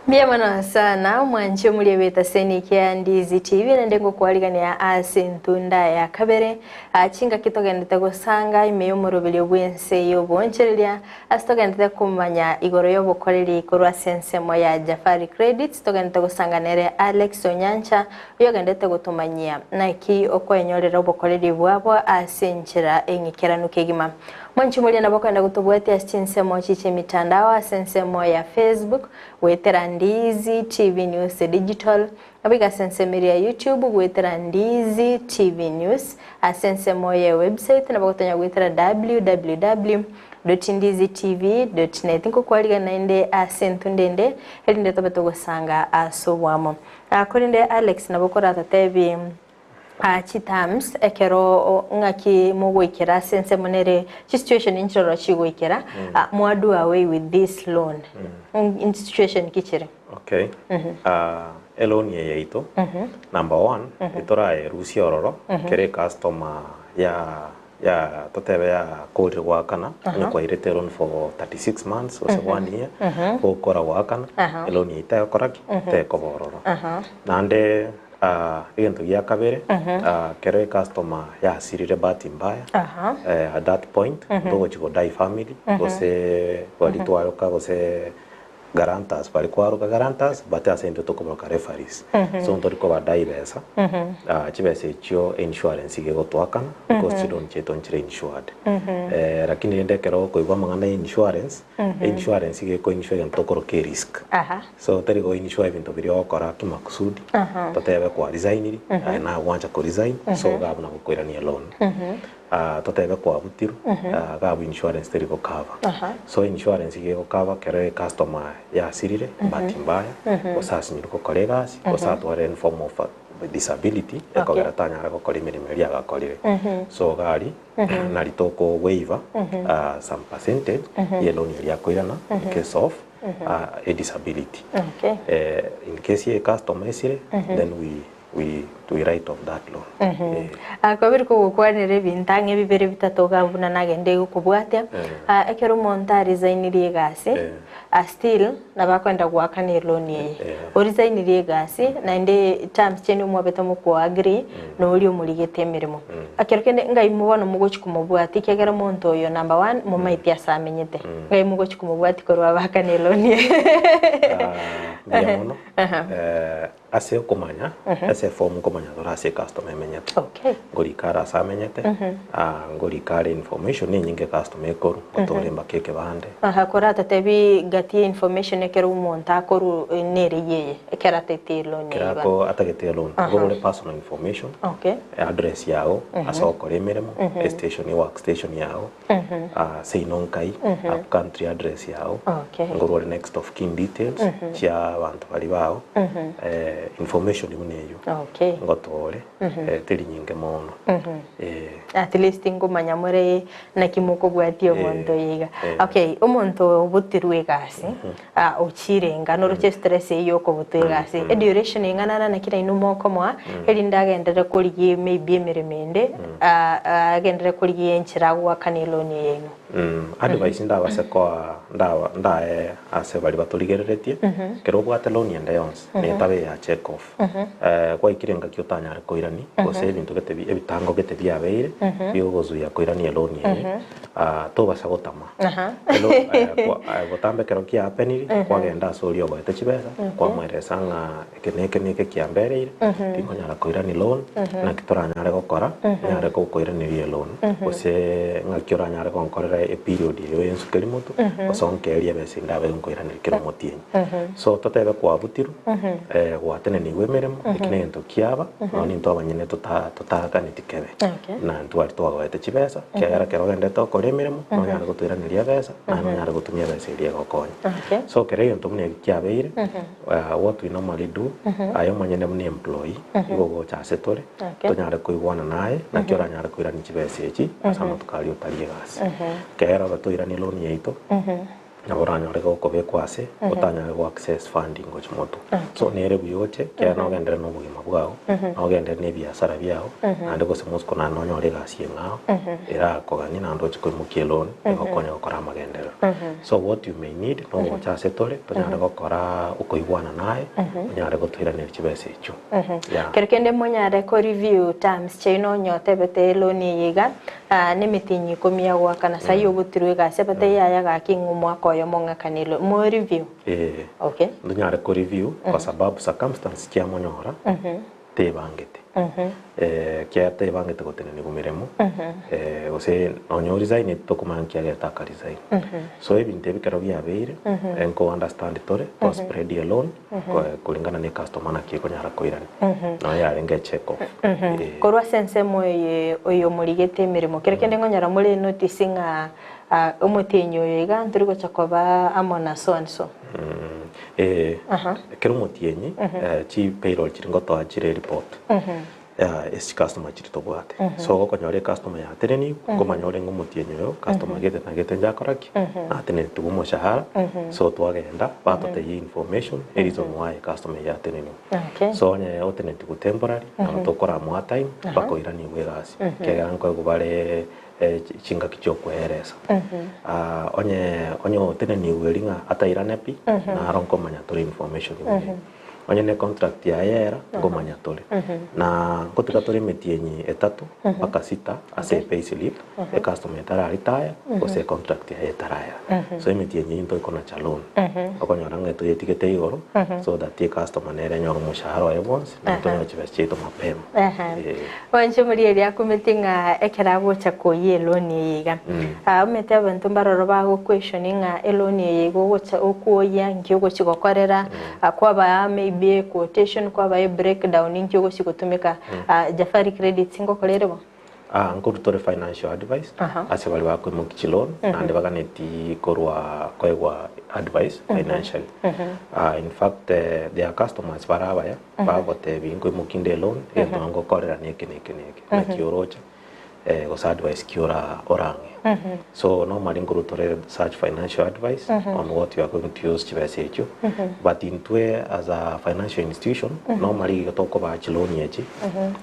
Mbuya mono sana omwanchi omoria bw'etaseni kia Ndizi TV naende ngokwarigania ase entunda ya kabere Ah, chingaki togendete gosanga ime y'omoroberio bw'ense y'obonchereria ase togendete komanya igoro y'obokoreri korwa ase ensemo ya Jafari Credits togendete gosanga nere Alex Onyancha oyogendete gotomanyia naki okwenyorera obokoreri bwabo ase enchera eng'ikeranu kegima. Mwanchi moria nabo kwenda gotobwatia ase chinsemo chiche emitandao ase ensemo ya Facebook goetera Ndizi TV News Digital nabo iga ase ensemo eria ya YouTube goetera Ndizi TV News ase ensemo ya website nabo gotonya goetera www.ndizitv.net nkokwariga naende ase entunde ende erinde tobe togosanga ase obwamo. Korende Alex nabo koratotebi chiterms ekero ng'aki mogoikera ase ensemo nere chisituation nchiroro chigoikera mwa do away with this loan situation ki chire? Okay. Eloan eye yaito number one etoraerusie ororo kere ecustomer ya ya totebe yakorire goakana onye kwairete eloan for 36 months gose one year gokora goakana eloan eyio tegokora ki? Tekoba ororo. Naende egento gia kabere kero ecustomer yasirire bahati mbaya at that point ntogochi godai family gose baria twaroka gose guarantors baria kwaroka guarantors but ase intwe tokoboroka referees so ntori kobadai besa chibesa echio insurance iga egotoakana because chiloan chiaito nchire insured lakini rende ekero okoigwa amang'ana ya insurance, insurance iga eko insure egento tokoroka erisk so teri go insure ebinto biria ogokora kimakusudi totebe kwa resigniri aye nagwancha ko resign so iga abwo nabo okoirania loan. Totebe kwabutirwe iga abwo insurance teri go cover. So insurance iga ego cover kero ecustomer yasirire bahati mbaya gose asinyirwe gokora egasi gose atware any form of disability ekogera tanyare gokora emeremo eria agakorire. So iga aria nari toko waiver some percentage ye loan eria akoirana in case of a disability. In case ye ecustomer esire then we we we write off that loan. Eh. Kwabire kogokwanera ebinto ang'e bibere bitato iga buna nagende gokobwatia, ekero omonto aresignirie egasi, still nabo akoenda goakana eloan eye. Oresignirie egasi naende terms chiaino mwabete mokoagree na oria omorigete emeremo. Ekero kende ngai bono mogochi komobwatia ekiagera omonto oyo number one momaeti ase amenyete, ngai mogochi komobwatia korwa abaakane eloan eye. Mbuya mono. Ase okomanya, ase eform nkomanya tore ase ecustomer emenyete. Okay. Ngorika are ase amenyete, ah, ngorika are information enyinge ecustomer ekorwa, gotore mpaka ekebande. Aha, koratotebi gati ya information ekero omonto akorwa nere yeye, ekero atagete eloan Ekero eye bono. ako atagete eloan, Aha. nigo ore personal information, Okay. address yago, ase ogokora emeremo, estation, ework station yago, Seino nkai, up country address yao, Okay. nkorwa ore next of kin details chia abanto baria bao, information buna eyio Okay. ngotore teri nyinge mono. At least nkomanya more naki mokobwatia omonto oyo iga. Okay, omonto obotirwe egasi, ochire enga noroche stress eyio yokobotwa egasi, eduration eng'ana na naki nainwe mokomoa, erinde agenderere korigia maybe emeremo ende, agenderere korigia enchera agoakana eloan eye yaino. Advice ndabase koa ndaba ndae ase baria batorigereretie, ekero obwate loan ende yonsi, netabe eya check off, gwaikire engaki otanyare koirania, gose ebinto gete bi ebitango gete biabeire, bigogozuia koirania eloan eye, tobasa gotama. Elo botambe ekero kiahapeniri, kwagenda ase oria ogoete chibesa, kwamoeresa ng'a eke na eke na eke kiambereire, tinkonyara koirania loan, naki toranyare gokora, nyare gokoiraneria eloan, gose ng'aki oranyare gonkorera eperiod eye ensuke rimoto, gose onkeerie ebesa ende abe nkoiraneria kera omotienyi. So totebe kwabutirwe, gwatenenigwe emeremo, eki na egento kiaba, nonya intwe abanyene tota totaakaneti kebe. Na ntwari twagoete chibesa, ekiagera ekero ogenderete gokora emeremo, nonyare gotoiraneria ebesa, naende nonyare gotumia ebesa eria egokonya. So ekero egento buna eki kiabeire, what we normally do, aye omonyene buna employee, igo ogocha ase tore, tonyare koigwana naye, naki oranyare koirania chibesa echi, ase amatuko aria otari egasi. Ekero obe toiranie loan yaito, Nabo oranyore gokobekwa ase otanyare go access funding gochia motwe. So nere buya oche ekiagera nogenderere na obogima bwao, nogenderere na ebiasara biao, naende gose mosiko naende nonyore egasi eng'ao erakoganie naende oche koimokia eloan egokonye gokora amagenderero. So what you may need nogocha ase tore tonyare gokora okoigwana naye onyare gotoiraneria chibesa echio. Yeah. Kero kende monyare ko review terms chiaino onye otebete eloan eye iga Nemetienyi ikomi agoakana sai ogotirwa egasi abatebie yaya gaki ng'a omwaka oyomo ng'akanirwe. Mo review? Ee. Okay. Ntonyare ko review kwa sababu circumstance chiamonyora. tebangete. Ekiagera tebangete gotenenigwa meremo, gose nonya o resigneti tokomanya nki agerete aka resign. So ebinto ebi ekero biabeire, nko understand tore, to spread a loan kulingana na ecustomer naki ekonyara koirania. Nonya yarenge echeck off. Korwa ase ensemo eye oyo morigete emeremo, kero kende nkonyora more notice ng'a omotienyi oyo iga ntori gocha koba amo na so and so. Ee, ekero omotienyi chi payroll chiri ngotoa chire report ase chicustomer chiri tobwate. So gokonyora ecustomer yatenenigwe, nkomanya orenge omotienyi oyo customer gete na gete njakora ki? Natenenetigwe omoshahara, so twagenda batotebia information e reason why ecustomer eye yatenenigwe. So onye otenenetigwe temporary, nabo tokoramoa time mpaka oiranigwe egasi, ekiagera nkoegwa bare chingaki chi'okweeresa. Onye onye otenenigwe eri ng'a atairane pi, naro nkomanya tore information buya iga. Onye ne contract yaye era, nkomanya tore. Na ngotiga tore emetienyi etato mpaka sita ase epayslip, ecustomer etara retire gose econtract yaye etarayera. So emetienyi eyio ntoikonacha loan. Okonyora ng'a etoyetigete igoro, so that ecustomer nere enyore omoshahara oye bwonsi, na tonyore chibesa chiaito mapema. Eh. Mwanche omorigereria akumeti ng'a ekero agocha koyia eloni eye iga, omanyete abanto mbaroro bago question ng'a eloni eye iga ogocha okwoyia nki ogochi gokorera, kwabaa maybe equotation, kwabaa ebreakdown nki ogochi gotumeka. Jafari Credits ngokora ere bo? Nkorwa tore financial advice ase baria bakoimokia chiloan naende baganeti korwa koegwa advice financially. In fact there are customers bare abaya Bagotebia, Inkoimokia inde eloan, egento nongokorera neke neke neke. Naki oroche, gose advice ki ora orang'e. So normally nkorwa tore such financial advice on what you are going to use chibesa echio. But intwe as a financial institution, normally igo tokobaa chiloan echi,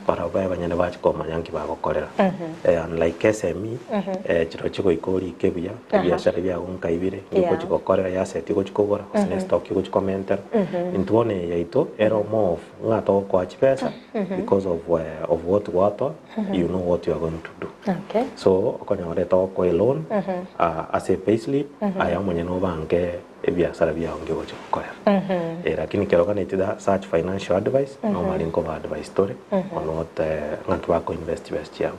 barabwo abanyene bache komanya nki bagokorera. Unlike SME, chirochio goika orike buya, ebiashara biago nkai bire, nki ogochi gokorera, easset ogochi kogora, gose ne estock ogochi komentera. Intwe bono eye yaito ere more of ng'a togokoa chibesa because of of what gwatoa, you know what you are going to do. So okonyora etogokoa eloan ase epayslip, aye omonyene obange ebiasara biago nki ogochi gokorera. Lakini ekero oganeti that such financial advice, normally nkoba advise tore on what ng'aki bako invest chibesa chiabo.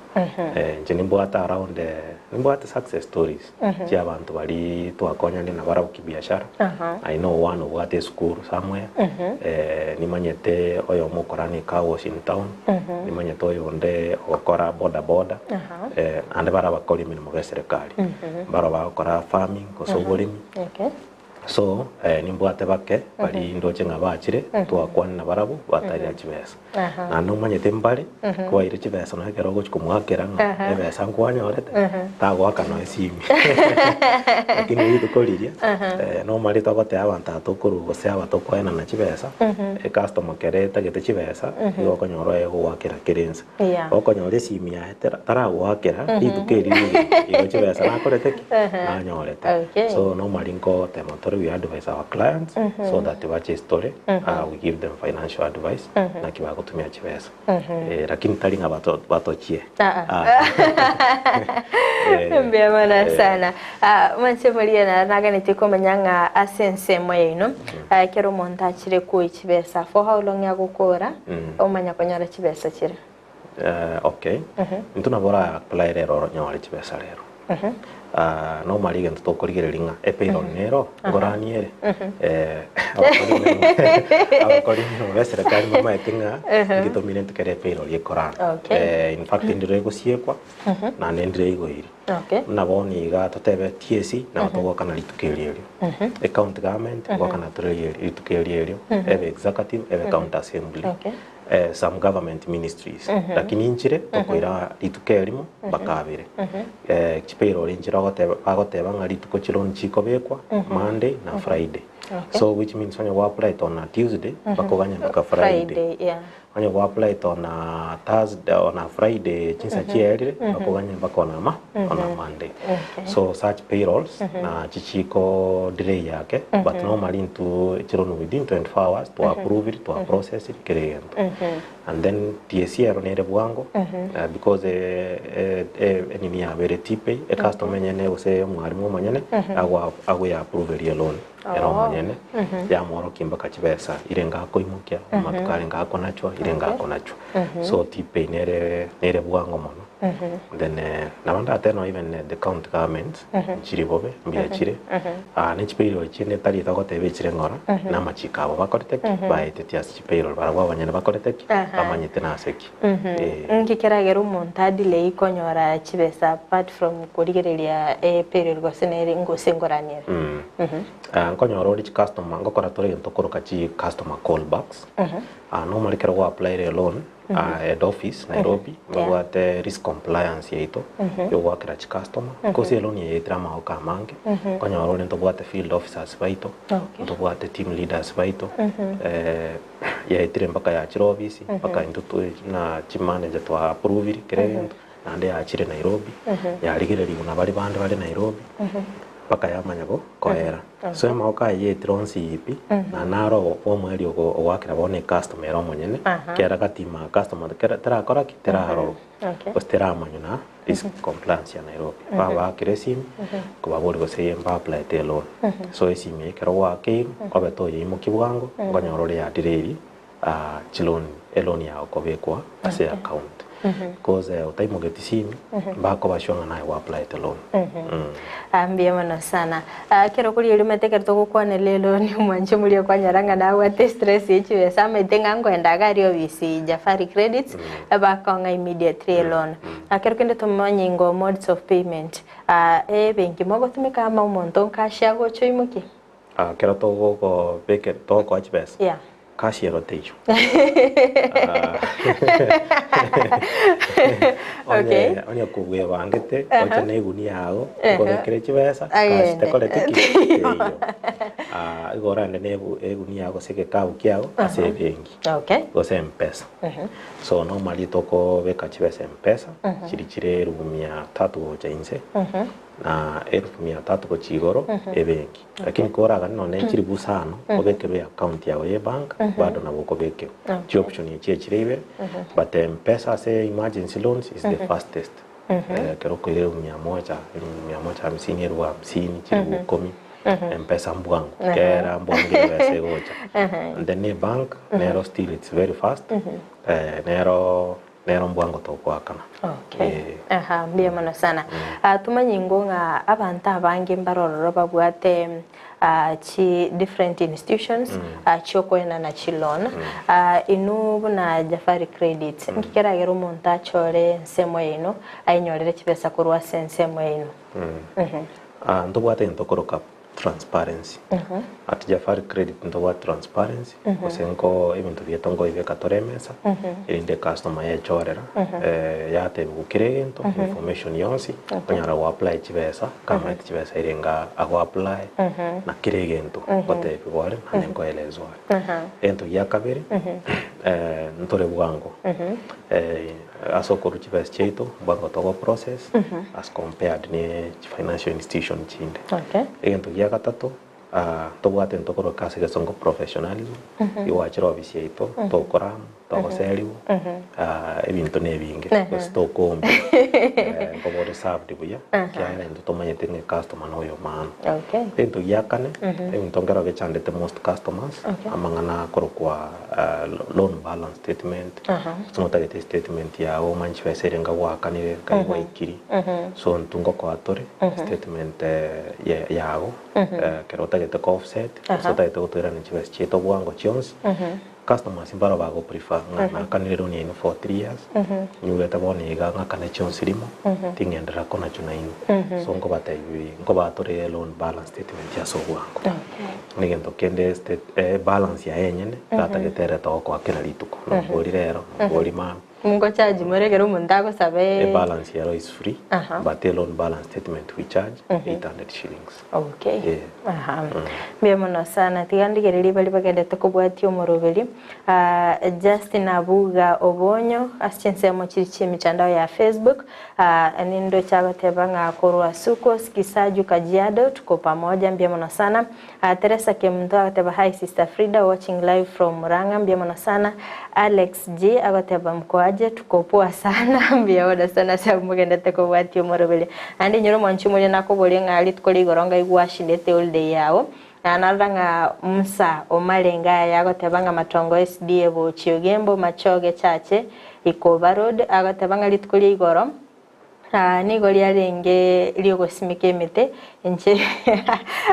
Inche nimbwate around nimbwate success stories chia abanto baria twakonyane nabarabwo kibiashara. I know one obwate esukuru somewhere, nimanyete oyomo okorana ecar wash in town, nimanyete oyonde ogokora boda boda, naende bare abakori emeremo be eserekari, mbaro bagokora farming gose oboremi. So nimbwate bake baria ndoche ng'a bachire, twakwana nabarabwo batarira chibesa. Naende omanyete mbare, kwaire chibesa nonya ekero ogochi komoakera ng'a ebesa nkwanyorete, tagoaka nonya esimi. Lakini rituko riria, nomanyete togoteba abanto aba tokorwa gose aba tokoenana chibesa, ecustomer kere etagete chibesa, nigo okonyora oye ogoakera kera ensa. Okonyora esimi yaye taragoakera rituko erio rigima, igo chibesa nakorete ki? Nanyorete. So normally nkotema tore we advise our clients so that bache ase tore, we give them financial advice naki bagotumia chibesa. Lakini tari ng'a batochie. Mbuya mono sana. Mwanche moria naro naganetie komanya ng'a ase ensemo yaino, ekero omonto achire koyia chibesa, for how long agokora omanya konyora chibesa chiria? Okay, intwe nabo ora apply rero oronyore chibesa rero. Normally egento tokorigereria ng'a epayroll nero ngoranie ere. Abakori emeremo ba eserekari mbamaete ng'a inki tomineti kere epayroll ekorana. In fact ndire egosiekwa naende ndire eigoiri. Buna bono iga totebe TSC nabo togokana rituko erio erio. Ecounty government ngokana tore rituko erio erio, ebe executive ebe county assembly. Some government ministries lakini inchire tokoira rituko erimo mpaka abere. Chipayroll inchire ogoteba bagoteba ng'a rituko chiloan chikobekwa Monday na Friday. So which means onye gwa applied on a Tuesday mpaka oganye mpaka Friday. Friday, yeah. Onye gwa applied on a Thursday on a Friday chinsa chiaerire mpaka oganye mpaka on a ma on a Monday. So such payrolls na chichiko delay yake but normally intwe chiloan within 24 hours twa approve twa process kera egento. And then TSC ero nere bwango because enini yabo ere TPay ecustomer enyene gose omwalimu omonyene agoya approve eria loan. ere Oh. omonyene Mhm. yamworokia mpaka chibesa irenge akoimokia Mhm. amatuko arenge akonachwa irenge Okay. akonachwa Mhm. so T-Pay nere nere bwango mono Mhm. then eh, nabo ndate no even eh, the county government Mhm. nchiri bobe mbuya Mhm. chire Mhm. Ah, ne chipayroll chinde tari togoteba echire ng'ora Mhm. na amachiko abo bakorete ki Mhm. baetetie ase chipayroll barabwo abanyene bakorete ki Aha. bamanyete nase ki Mhm. Eh. Nki keragere omonto adelay konyora chibesa apart from korigereria epayroll gose nere gose ngoranere? Mm. Mhm. Ah, nkonyora ore chicustomer ngokora tore egento tokoroka chi customer call backs Mhm. Ah, normally ekero gwa applyire eloan Mhm. ah, head office Nairobi Mhm. Yeah. babwate risk compliance yaito Mhm. yogoakera chicustomer Mhm. because eloan eye yaetire amagoko amange Mhm. nkonyora ore ntobwate field officers baito Okay. ntobwate team leaders baito Mhm. eh, yaetire mpaka yachire ofisi Mhm. mpaka intwe twe na chimanager twa approvire kera Mhm. egento naende yachire Nairobi Mhm. yarigererigwe na baria bande bare Nairobi Mhm. mpaka yamanya go koera Mhm. so amagoko aya yaetire onsi pi Mhm. na naro omweri ogo ogoakera bono ecustomer ere omonyene Aha. kera gatima customer kera terakora ki terarorwa Okay. gose teramanywa na risk compliance ya Nairobi Mhm. babaakera esimi Mhm. kobaboria gose eye mba applyete eloan Mhm. so esimi eye ekero gwakeirwe Mhm. obete oyeimokia bwango Mhm. okonyora ore yadireri chiloan eloan yago kobekwa ase Okay. account Mhm. because otaimogeti simi Mhm. mbakoba sure ng'a naye gwa applyete loan Mhm. Mm. Ah, mbuya mono sana. Ah, kero koria erimete ekero togokwanera eloni omwanche moria okwanyora ng'a nabwate stress ye chibesa amaete ng'a nkoenda iga aria obisi Jafari Credits bakong'a immediately elon. Ah, kero kende tomanye ingo modes of payment ah, ebenki mogotumeka ama omonto nkashi agocha oimokie? Ah, kero togokobekera togokoa chibesa Yeah. Cash ero teiyo. Okay. Onye onye kobwebangete Aha. oche na egunia yago Aha. okobekere chibesa cash Agende. tekoreti ki teiyo. Ah, igo orande na ebu egunia yago gose egekabu kiago ase Aha. ebenki Okay. gose mpesa. Mhm. So normally tokobeka chibesa mpesa Mhm. chiri chire erubu mia tatu gocha inse Mhm. na elfu mia tatu gochia igoro Mhm. ebenki lakini koragane nonye chilifu isano Mhm. obekerwe account yago ye bank Mhm. bado nabo okobekerwa Okay. chioption echi echire ibere Mhm. but mpesa ase emergency loans is the Mhm. fastest Mhm. Eh, ekero okoira elfu mia moja elfu mia moja hamsini elfu hamsini chilifu Mhm. ikomi Mhm. mpesa mbwango Aha. kera mbwango ebesa egocha Mhm. and then ebank Mhm. nero still it's very fast Mhm. eh, nero Nero mbwango togoakana. Okay. Eh. Aha, mbuya mono sana. Ah, tumanye ingo ng'a abanto abange mbare ororo babwate ah, chi different institutions ah, chiokoenana chiloan. Ah, inwe buna Jafari Credit, nki keragere omonto achore ensemo yaino ainyorere chibesa korwa ase ensemo yaino? Mhm. Ah, ntobwate egento koroka transparency. Mhm. At Jafari Credit ntobwate transparency, Mhm. gose nko ebinto biaito nkoibeka tore emesa, Mhm. erinde ecustomer yechorera, Mhm. eh, yatebiwa kera egento, Mhm. information yonsi, Okay. onyara go apply chibesa, kamaete chibesa ere nga ago apply, Mhm. na kera egento Mhm. ngotebiwa ore, naende Mhm. nkoelezwa ore. Aha. Egento gia kabere, Mhm. eh, ntore bwango, Mhm. eh, ase okorwa chibesa chiaito, bwango togo process, Mhm. as compared ne financial institution chinde. Okay. Egento gia gatato, ah, tobwate ntokoroka ase egesongo professionalism, Mhm. igwachire ofisi yaito, Mhm. tokora amo, togoseriwa, Mhm. ah, ebinto na ebinge, Ehe. gose tokombia, eh, nkoba ore served buya, Aha. ekiagera intwe tomanyete ng'a ecustomer noyo maana. Okay. Egento gia kane, Mhm. ebinto nkero gechandete most customers, Okay. amang'ana akorokwa ah, loan balance statement, Aha. gose notagete statement yago omanye chibesa ere nga gwakanire, nkai Mhm. gwaikiri, Mhm. so intwe ngokoa tore Mhm. statement ye yago Mhm. ekero otagete ko offset gose Aha. otagete gotoirania chibesa chiaito bwango chionsi, Mhm. customers mbaro bago prefer ng'a Mhm. nakanire loan yaino for three years, Mhm. nyugete bono iga ng'akane chionsi rimo, Mhm. ting'enderera konachwa nainwe. Mhm. So nkobatebi nkobatore loan balance statement ase obwango. Okay. Negento kende state eh balance yaye enyene Mhm. tatagete ere togokoa kera rituko, Mhm. nobori rero, nobori mambia. Ngochaji more ekero omonto agosabe E balance yaro is free, Aha. but e loan balance statement we charge Mhm. 800 shillings. Okay. Yeah. Aha. Mm. Mbuya mono sana. Tiga ndigererie baria bagendete kobwatia omoroberi. Ah, Justin Abuga Obonyo ase chinsemo chiri chi'emitandao ya Facebook ah, nindoche agoteba ng'a korwa Sukos Kisaju Kajiado tuko pamoja. Mbuya mono sana. Ah, Teresa Kemunto agoteba hi sister Frida watching live from Murang'a. Mbuya mono sana. Alex G agoteba mkoaje tuko poa sana mbuya mono sana ase abwo mogendete kobwatia omoroberi. Naende inyora omwanchi omoria nakoborie ng'a rituko rigoro ngai gwashindete holiday yao. Na narora ng'a Musa omarenge aya agoteba ng'a Matongo SDA Bochi Ogembo Machoge Chache Ikoba Road agoteba ng'a rituko ria igoro nigo riarenge riogosimeka emete inche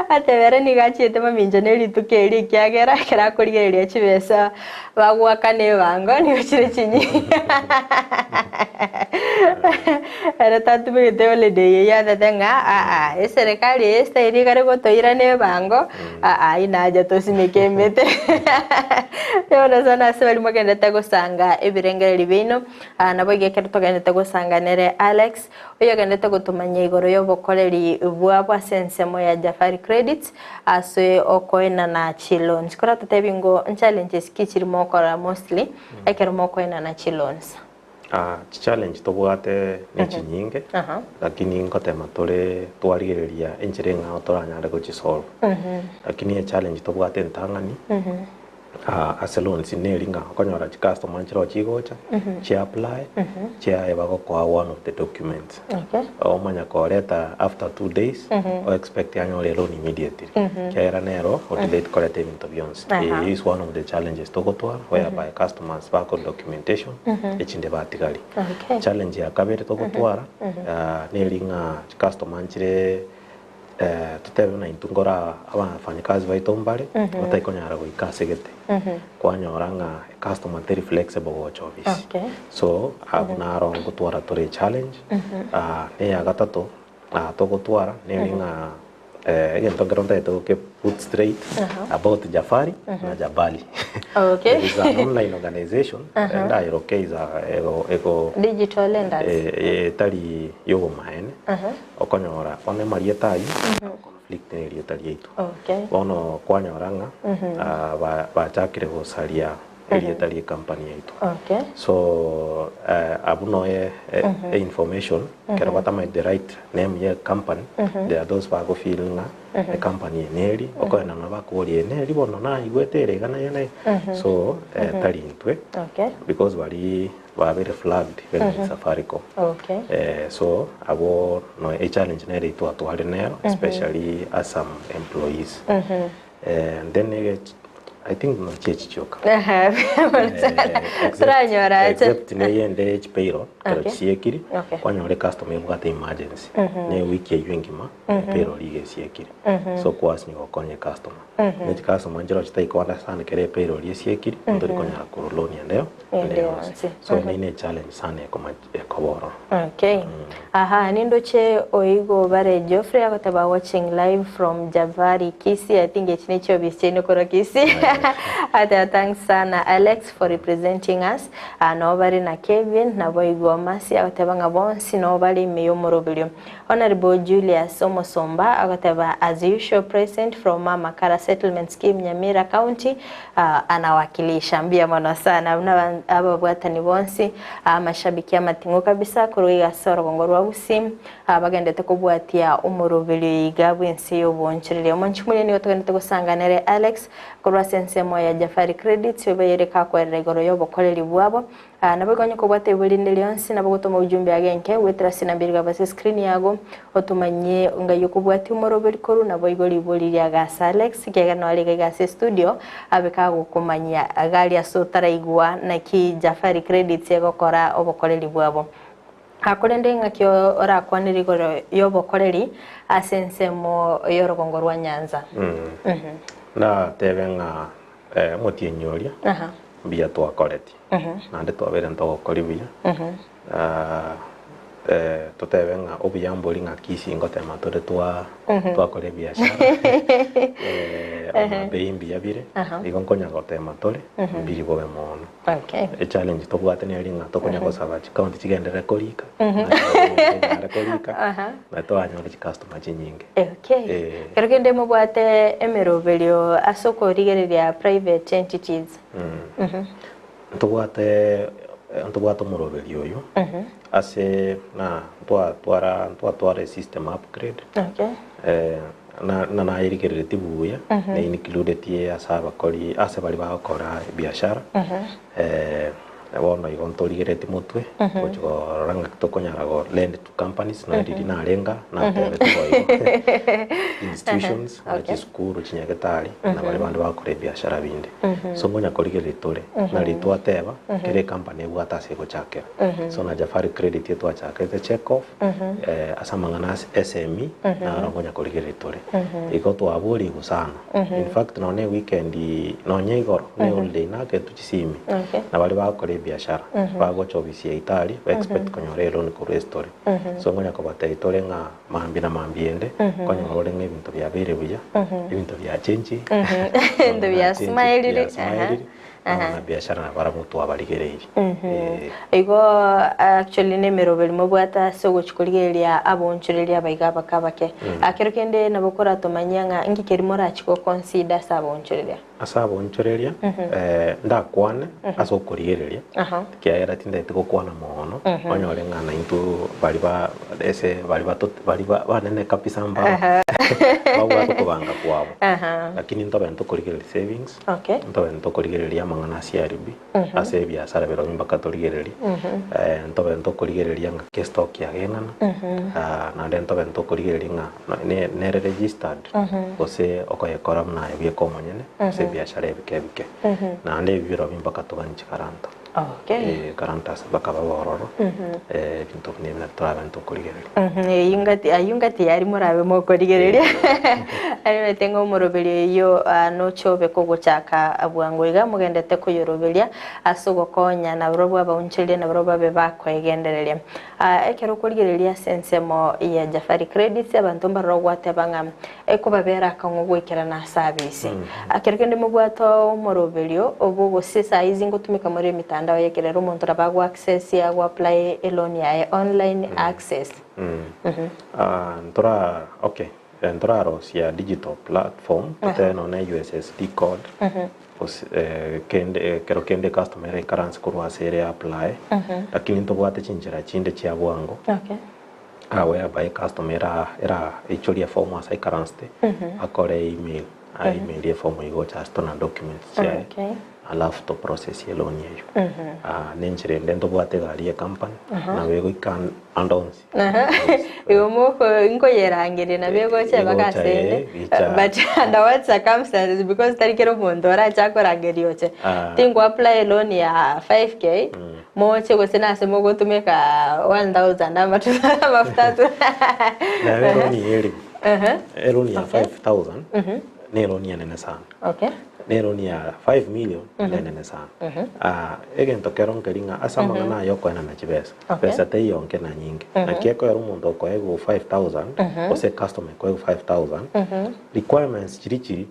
ateba ere nigo achiete mamincha ne rituko eri ekiagera ekero akorigereria chibesa bagoakana ebango nigo chire chinyinge ere tatumegete holiday eyio atete ng'a aa eserekari eye estyle ekare gotoirana ebango aa inacha tosimeke emete. Bono sana ase baria mogenderete gosanga ebirengererio biaino. Naboigo ekero togenderete gosanga nere Alex, oyogenderete gotomanyia igoro y'obokoreri bwabo ase ensemo ya Jafari Credits ase okoenana chiloans. Koratotebi ngo nchallenges ki chiri mokorora mostly ekero mokoenana chiloans? Chichallenge tobwate nechinyinge, lakini ngotema tore twarigereria enchera eng'ao toranyare gochisolve. Lakini echallenge tobwate entang'ani, Ase loans neri ng'a okonyora chicustomer nchiroo chigocha, chia apply, chiaye bagokoa one of the documents. Omanya koreta after 2 days, o expect anyore loan immediately. Ekiagera nero o delayed koreta ebinto bionsi. Eyio is one of the challenges togotwara whereby customers bakora documentation, echinde batigari. Challenge ya kabere togotwara, neri ng'a chicustomer nchire totebe buna intwe nkore abafanyikazi baito mbare, batari konyara goika ase gete, kwanyora ng'a ecustomer teri flexible gocha ofisi. So abwo naro ngotwara tore echallenge. Na eya gatato togotwara neri ng'a egento nkero ntagete goke put straight about Jafari na Jabali. There is an online organization ndayeroke is a ego ego Digital lenders. etari yobomaene. Okonyora bono amarieta ayio ago conflict na erieta riaito. Bono kwanyora ng'a bachakire gosaria erieta rie company yaito. So abwo noe information ekero batamanyeti the right name ye company, there are those bago feel ng'a ecompany eye neri, okoenda nabo bakoboria eye neri bono naigwete ere iga na iga na iga. So tari intwe because baria babeire flagged even with Safaricom. So abwo no echallenge nere twatware nero especially as some employees. Then I think nochia echi chioka. Toranyora ache. Except neyende chipayroll ekero chisiekiri kwanyora ecustomer ebwate emergency ne ewiki eywo engima epayroll iga esiekire so kwasinywa gokonya ecustomer. Ne chicustomer nchiroo chitari ko understand ekero epayroll esiekiri ntori konyara korwa loan ende ende yonsi. So eye ne echallenge sana ekoma ekoba ororo. Okay. Aha, nindoche oigo bare Geoffrey agoteba watching live from Javari Kisii. I think echi ne chiobisi chiaino korwa Kisii. Ateba thanks sana Alex for representing us. Ah, nabo bare na Kevin nabo igo Mercy agoteba ng'a bonsi nabo bare ime y'omoroberio. Honorable Julius Omosomba agoteba as usual present from Amakara Settlement Scheme Nyamira County anawakilisha. Mbuya mono sana buna ababwatani bonsi amashabiki amating'u kabisa korwa iga ase orogongo rwa Gusii bagendete kobwatia omoroberio iga bw'ense y'obonchoreria. Omonchi moria nigo togendete gosanga nere Alex korwa ase ensemo ya Jafari Credits obeire kakwerera igoro y'obokoreri bwabo. Naboigo onye kobwate ibo rinde rionsi, nabo ogotoma ujumbe agenke goetera ase enamba ere ase escreen yago, otomanyie ngai okobwatia omoroberi korwa, naboigo ribori riaga ase Alex, ekiagera noo are iga iga ase estudio, abe kagokomanyia gari ase otaraigwa naki Jafari Credits egokora obokoreri bwabo. Korende ng'aki orakwanere igoro y'obokoreri ase ensemo y'orogongo rwa Nyanza? Natebe ng'a omotienyi oria mbuya twakoretie, naende twabeire ntogokori buya, totebe ng'a obuya mbori ng'a Kisii ngotema tore twakora ebiashara, amabei mbuya bire, igo nkonya gotema tore, mbiri bobe mono. Echallenge tobwate neri ng'a tokonya gosaba chikaunti chigenderere korika, naende korika, na twanyora chicustomer chinyinge. Ekero kende mobwate emeroberio ase okorigereria private entities. Ntobwate ntobwate omoroberio oyo ase na ntwatwara ntwatwara esystem upgrade na na nayerigereretie buya ne includetie ase abakori ase baria bagokora ebiashara. Bono igo ntorigeretie motwe, gochia korora ng'aki tokonyara go lend to companies, nonya riria narenga, natebete boigo institutions, buna chisukuru, chinyagetari, na baria bande bagokora ebiashara binde. So ngonya korigereria tore, buna riria twateba, kera ecompany ebwate ase egochakera. So na Jafari Credit etwachakete check off, ase amang'ana ase SME, naro ngonya korigereria tore. Igo twaborigwe sana, in fact nonya eweekend nonya igoro, ne holiday naaketwe chisimi, na baria bagokora ebiashara, bagocha ofisi yaito aria, ba expect konyora eloan korwa ase tore. So ngonya kobatebia tore ng'a mambia na mambia ende, konyora ore ng'a ebinto biabeire buya, ebinto biachenchiri, Ebinto biasmaerire, biasmaerire, aha. na biashara nabarabwo twabarigereirie. Eh. Igo actually nemeroberi mobwate ase ogochia korigereria aboonchoreria abaiga abake abake. Kero kende nabo koratomanyia ng'a inki keria morachie go consider ase aboonchoreria. Ase aboonchoreria, ndakwane ase okorigereria, ekiagera tintagete gokwana mono, onyore ng'a naintwe baria ba ase baria bato baria ba banene kabisa mbaro, babwate okobanga kwabo. Lakini ntobe ntokorigereria savings, ntobe ntokorigereria amang'ana a CRB, ase ebiasara birobio mpaka torigererie, ntobe ntokorigereria ng'aki estock yageng'ana, naende ntobe ntokorigereria ng'a nere registered gose okoyekora buna aye bweka omonyene ase ebiashara ebike ebike. Naende ebi birobio mpaka toganie chikaranta. Okay. Guarantors mpaka babe ororo, ebinto buna ebi nabio torabe ntokorigereria. Eyio ngati ayio ngati yari morabe mokorigereria. Arimete ng'a omoroberi oyio noche obe kogochaka bwango iga mogendete koyoroberia ase ogokonya nabarobwo abaonchoreria nabarobwo babe bakoegendereria. Ekero okorigereria ase ensemo ya Jafari Credits abanto mbarora ogwateba ng'a ekobabera akang'u goikerana ase abisi. Kero kende mobwate omoroberio obwo gose saa izi ngotumeka more emitandao ya ekerero omonto nabo ago access ago apply eloan yaye online access. Ntora okay ntorarosia digital platform totebe nonye USSD code Gose kende ekero kende ecustomer eraikaranse korwa ase ere apply, lakini ntobwate chinchera chinde chia bwango, Okay. ah whereby ecustomer era eraichorie eform ase aikaransete, akore email, a email eform eywo gocha ase tore na documents chiaye, Okay. alafu to process eloan eywo. Na enchera ende ntobwate egari ya ecompany, nabo egoika ande onsi. Igo moko nkoyerangeria nabo egocha mpaka Egocha, ase inde eh, gicha. but under what circumstances because tari kera omonto orache akorangeria oche Ah. tingo apply loan ya 5k moche gose nase mogotumeka 1000 ama amafuta atu Nabo eloan ya elifu Ehe. eloan ya Okay. 5000 ne eloan enene sana Okay. ne eloan ya 5 million nenene sana Ah, egento kero nkeri ng'a ase amang'ana aya okoenana chibesa Okay. Besa teiyo nke na nyinge. Naki ekoera omonto okoegwa 5000 gose ecustomer ekoegwa 5000 requirements chiri chiri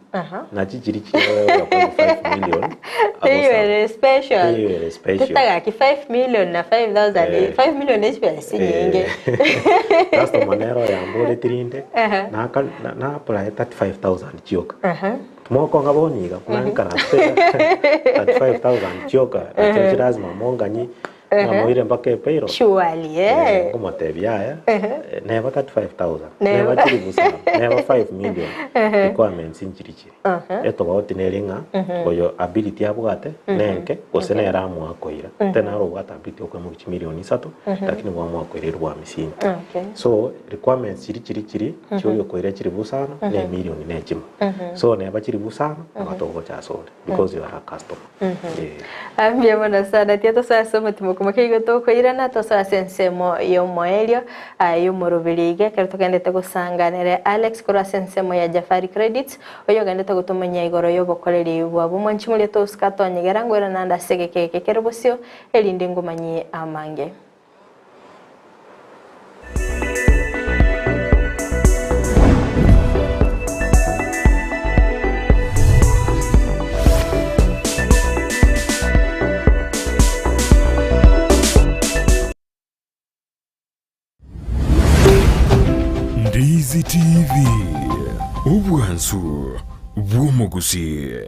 nachi chiri chiri oyo okoegwa 5 million Teiyo ere special. Teiyo ere special. Tetagaki 5 million na 5000 Eh. 5 million ne chibesa chinyinge. Customer nere oyamboreti rinde Aha. naka na na apply 35000 chioka. Aha. Mokonga bono iga buna nkaranse 35000 chioka nachio chirazima monganyie Ng'a moire mpaka epeiro. Surely, eh. Nkomotebia yaya, neba 35000, Neba. neba chilifu saba, neba 5 million, requirements nchiri chiri. Etobauti nere ng'a oyo ability abwate nenke gose nere amoa koira. Tari naro obwate ability okoimokia chimilioni isato, lakini bwamoa koira elfu hamsini. Okay. So requirements chiri chiri chiri chioria okoira chilifu sano ne emilioni ne echimo. So neba chilifu sano nabo togocha asore because you are a customer. Eh. Mbuya mono sana tiga tosoe ase omotimo moke igo tokoirana tosoe ase ensemo y'omoerio ah, y'omoroberi iga ekero togendete gosanga nere Alex korwa ase ensemo ya Jafari Credits oyo ogendete gotomanyia igoro y'obokoreri bwabo mwanchi moria tosuka tonyegera ngoirana naende ase egeka eke kere bosio erinde ngomanyie amange. Ndizi TV, obwansu bw'omogusii.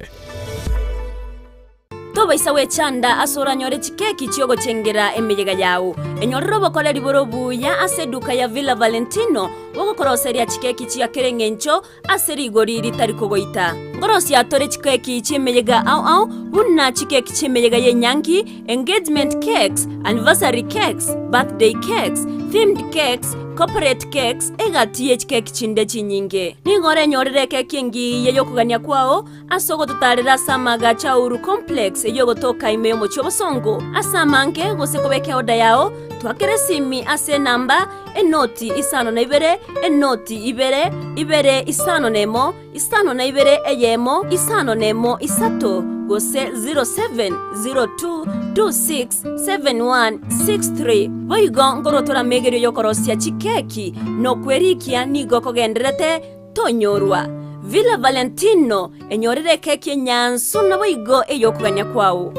Tobaisa gwechanda ase oranyore chikeki chi'ogochengera emeyega yao. Enyorere obokoreri bore obuya ase eduka ya Villa Valentino bogokoroseria chikeki chia kera engencho ase rigori ritari kogoita. Nkorosia tore chikeki chi'emeyega ao ao buna chikeki chi'emeyega y'enyangi, engagement cakes, anniversary cakes, birthday cakes, themed cakes, corporate cakes, egati ye chikeki chinde chinyinge. Nigo orenyorere ekeki engiya y'okogania kwao Ase ogototaarera ase amaagacho a Uhuru Complex eyio ogotoka ime y'omochie obosongo ase amange gose kobeka eoda yao, twakere esimi ase enamba, enoti isano na ibere, enoti ibere, ibere isano na emo, isano na ibere eyemo, isano na emo isato, gose 0702267163. Boigo nkorwa toramegerio y'okorosia chikeki na okwerikia nigo kogendererete Tonyorwa. Villa Valentino, enyorere ekeki enyansu naboigo ey'okogania kwao.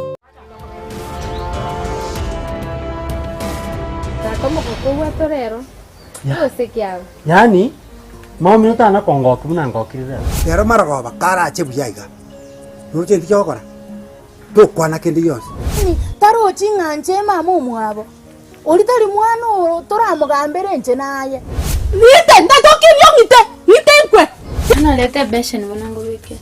Tata omogoko obwate rero, gose kiabo. Yaani, maomino tana kongokia buna ngokire rero. Rero marogoba karache buya iga, noroche inki ogokora? Tokwana kende gionsi. Tarochi ng'a inche mama omwabo, oria tari mwana oo toramogambere inche naye. Ng'ite, ntatokirie ong'ite, ng'ite nkwe. Narete ebesheni buna ngobekere.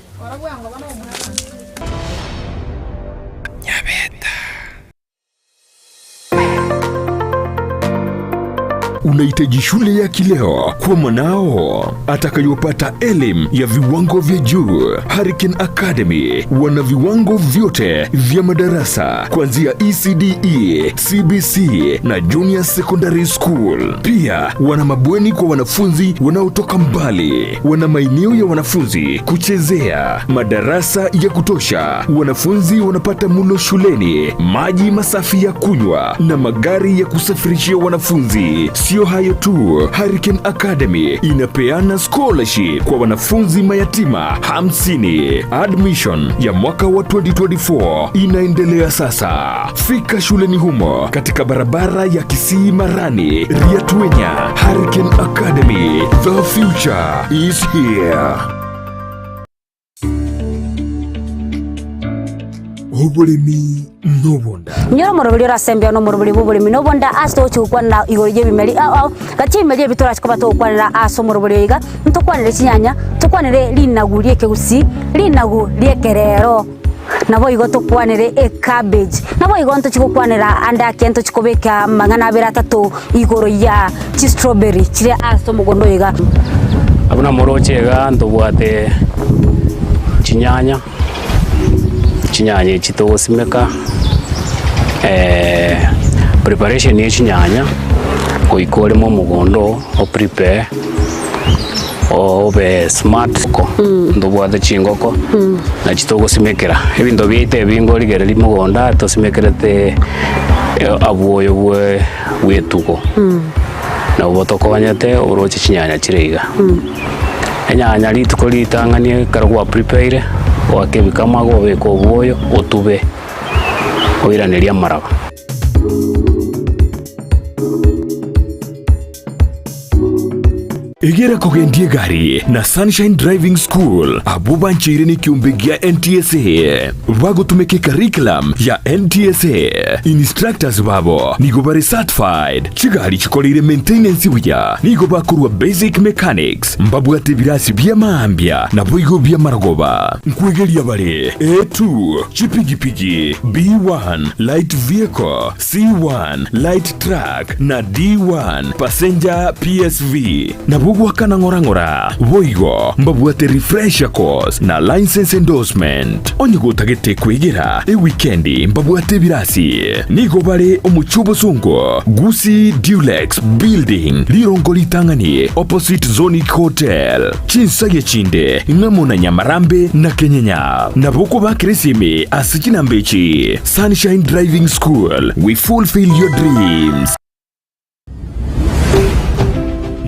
Unahitaji shule ya kileo kwa mwanao atakayopata elimu ya viwango vya juu. Hurricane Academy wana viwango vyote vya madarasa kuanzia ECDE, CBC na Junior Secondary School. Pia wana mabweni kwa wanafunzi wanaotoka mbali, wana maeneo ya wanafunzi kuchezea, madarasa ya kutosha, wanafunzi wanapata mulo shuleni, maji masafi ya kunywa na magari ya kusafirishia wanafunzi. Sio hayo tu, Hurricane Academy inapeana scholarship kwa wanafunzi mayatima 50. Admission ya mwaka wa 2024 inaendelea sasa. Fika shuleni humo katika barabara ya Kisii Marani, Riatuenya. Hurricane Academy, the future is here. Oboremi nobonda. Nyora omoroberi orasembea nomoroberi bw'oboremi nobonda ase togochia gokwanera igoro y'ebimeri ao ao, gati ebimeri ebi torache koba togokwanera ase omoroberi oyo iga, ntokwanere chinyanya, tokwanere rinagu ri'ekegusii, rinagu ri'ekerero, naboigo tokwanere ecabbage, naboigo ntochie gokwanera ande ake ntochie kobeka amang'ana abere atato igoro ya chistrawberry chire ase omogondo oyo iga. Abwo namoroche iga ntobwate chinyanya, chinyanya echi togosimeka preparation ya echinyanya, goika oreme omogondo oo, o prepare, obe smart, ntobwate chingoko, nachi togosimekera. Ebinto biaito ebi nkorigereria mogondo tosimekerete abwoyo bwe bwa etugo, nabo botokonyete oroche chinyanya chire iga. Enyanya rituko ritang'ani ekero gwa prepare, goaka ebikamago obeke obwoyo otube, oiranerie amaraba. Egera kogendia egari na Sunshine Driving School abwo bancheire nekiombe gia NTSA bagotumeka ecurriculum ya NTSA. Instructors babo nigo bare certified, chigari chikoreire maintenance buya, nigo bakorwa basic mechanics, mbabwate ebirasi bia maambia naboigo bia marogoba. Nkwegeria bare A2, chipigipigi, B1, light vehicle, C1, light truck, na D1, passenger PSV. Nabwo goakana ng'ora ng'ora. Boigo mbabwate refresher course na license endorsement. Onye gotagete kwegera ewikendi mbabwate ebirasi. Nigo bare omochie obosongo, Gusii Dulux Building, rirongo ritang'ani opposite Zonic Hotel. Chinsagia chinde ng'amo na Nyamarambe na Kenyenya. Nabo okobakera esimi ase chinamba echi, Sunshine Driving School, we fulfill your dreams.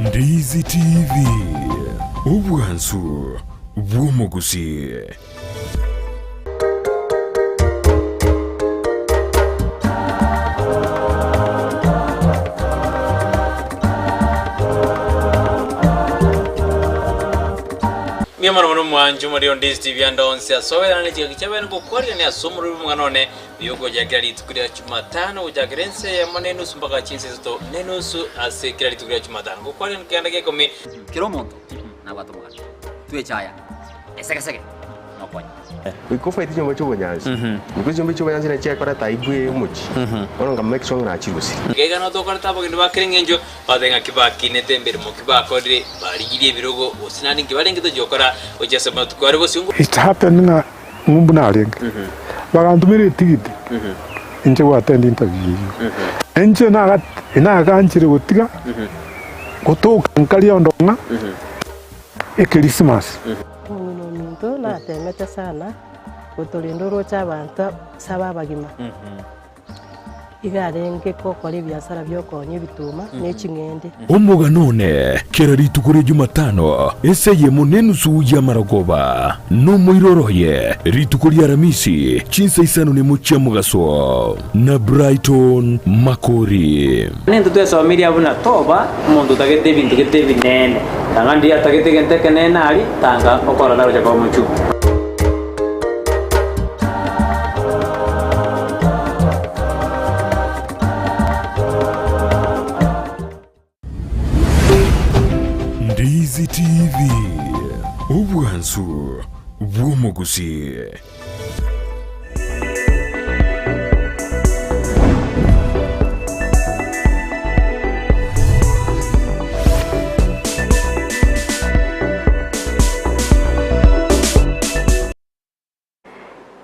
Ndizi TV, obwansu bw'omogusii. Mbuya mono mono mwanche omorero Ndizi TV ande onsi ase oberane ne chingaki chiabene ngokwarigania ase omorero bw'omong'ana one oyo ogochakera rituko ria Jumatano gochakera ense eyemo na enusu mpaka chinsa isato na enusu ase kera rituko ria Jumatano. Ngokwarigania keganda gia ikomi. Kera omonto nabwate omogano. Twechaya esegesege nokonya. Goika ofaete chinyomba chi'obonyansi, goika chinyomba chi'obonyansi nachi chiakoreta aibu eye omochie, bono nka make sure ng'a nachirusirie. Iga iga notokorete abageni ba kera engencho, batebe ng'a kibakinete emeremo ki bakorire, barigirie ebirogo, gose naende inki barenge tochia gokora gochia ase amatuko are bosio. It happened ng'a ng'umbu narenge, bagantomera etigiti inche go attend interview eyio. Inche naga naganchire gotiga gotoka nkaria onde ng'a Ekerisimasi. Omong'ina ominto natemete sana gotorenda oroche abanto saba abagima. Iga arenge gokora ebiasara bi'okoonia ebituma ne ching'ende. Omogano one kera rituko ria Jumatano ase eyemo nenusu y'amarogoba, nomoiroro oye rituko ria Aramisi chinsa isano nemo chia mogaso, na Brighton Makori. Nintwe twesomirie abwo na toba omonto otagete ebinto gete ebinene, tanga ndiria atagete egento ekenene aria, tanga okorora tagocha koba omochungu. Ndizi TV, obwansu bw'omogusii.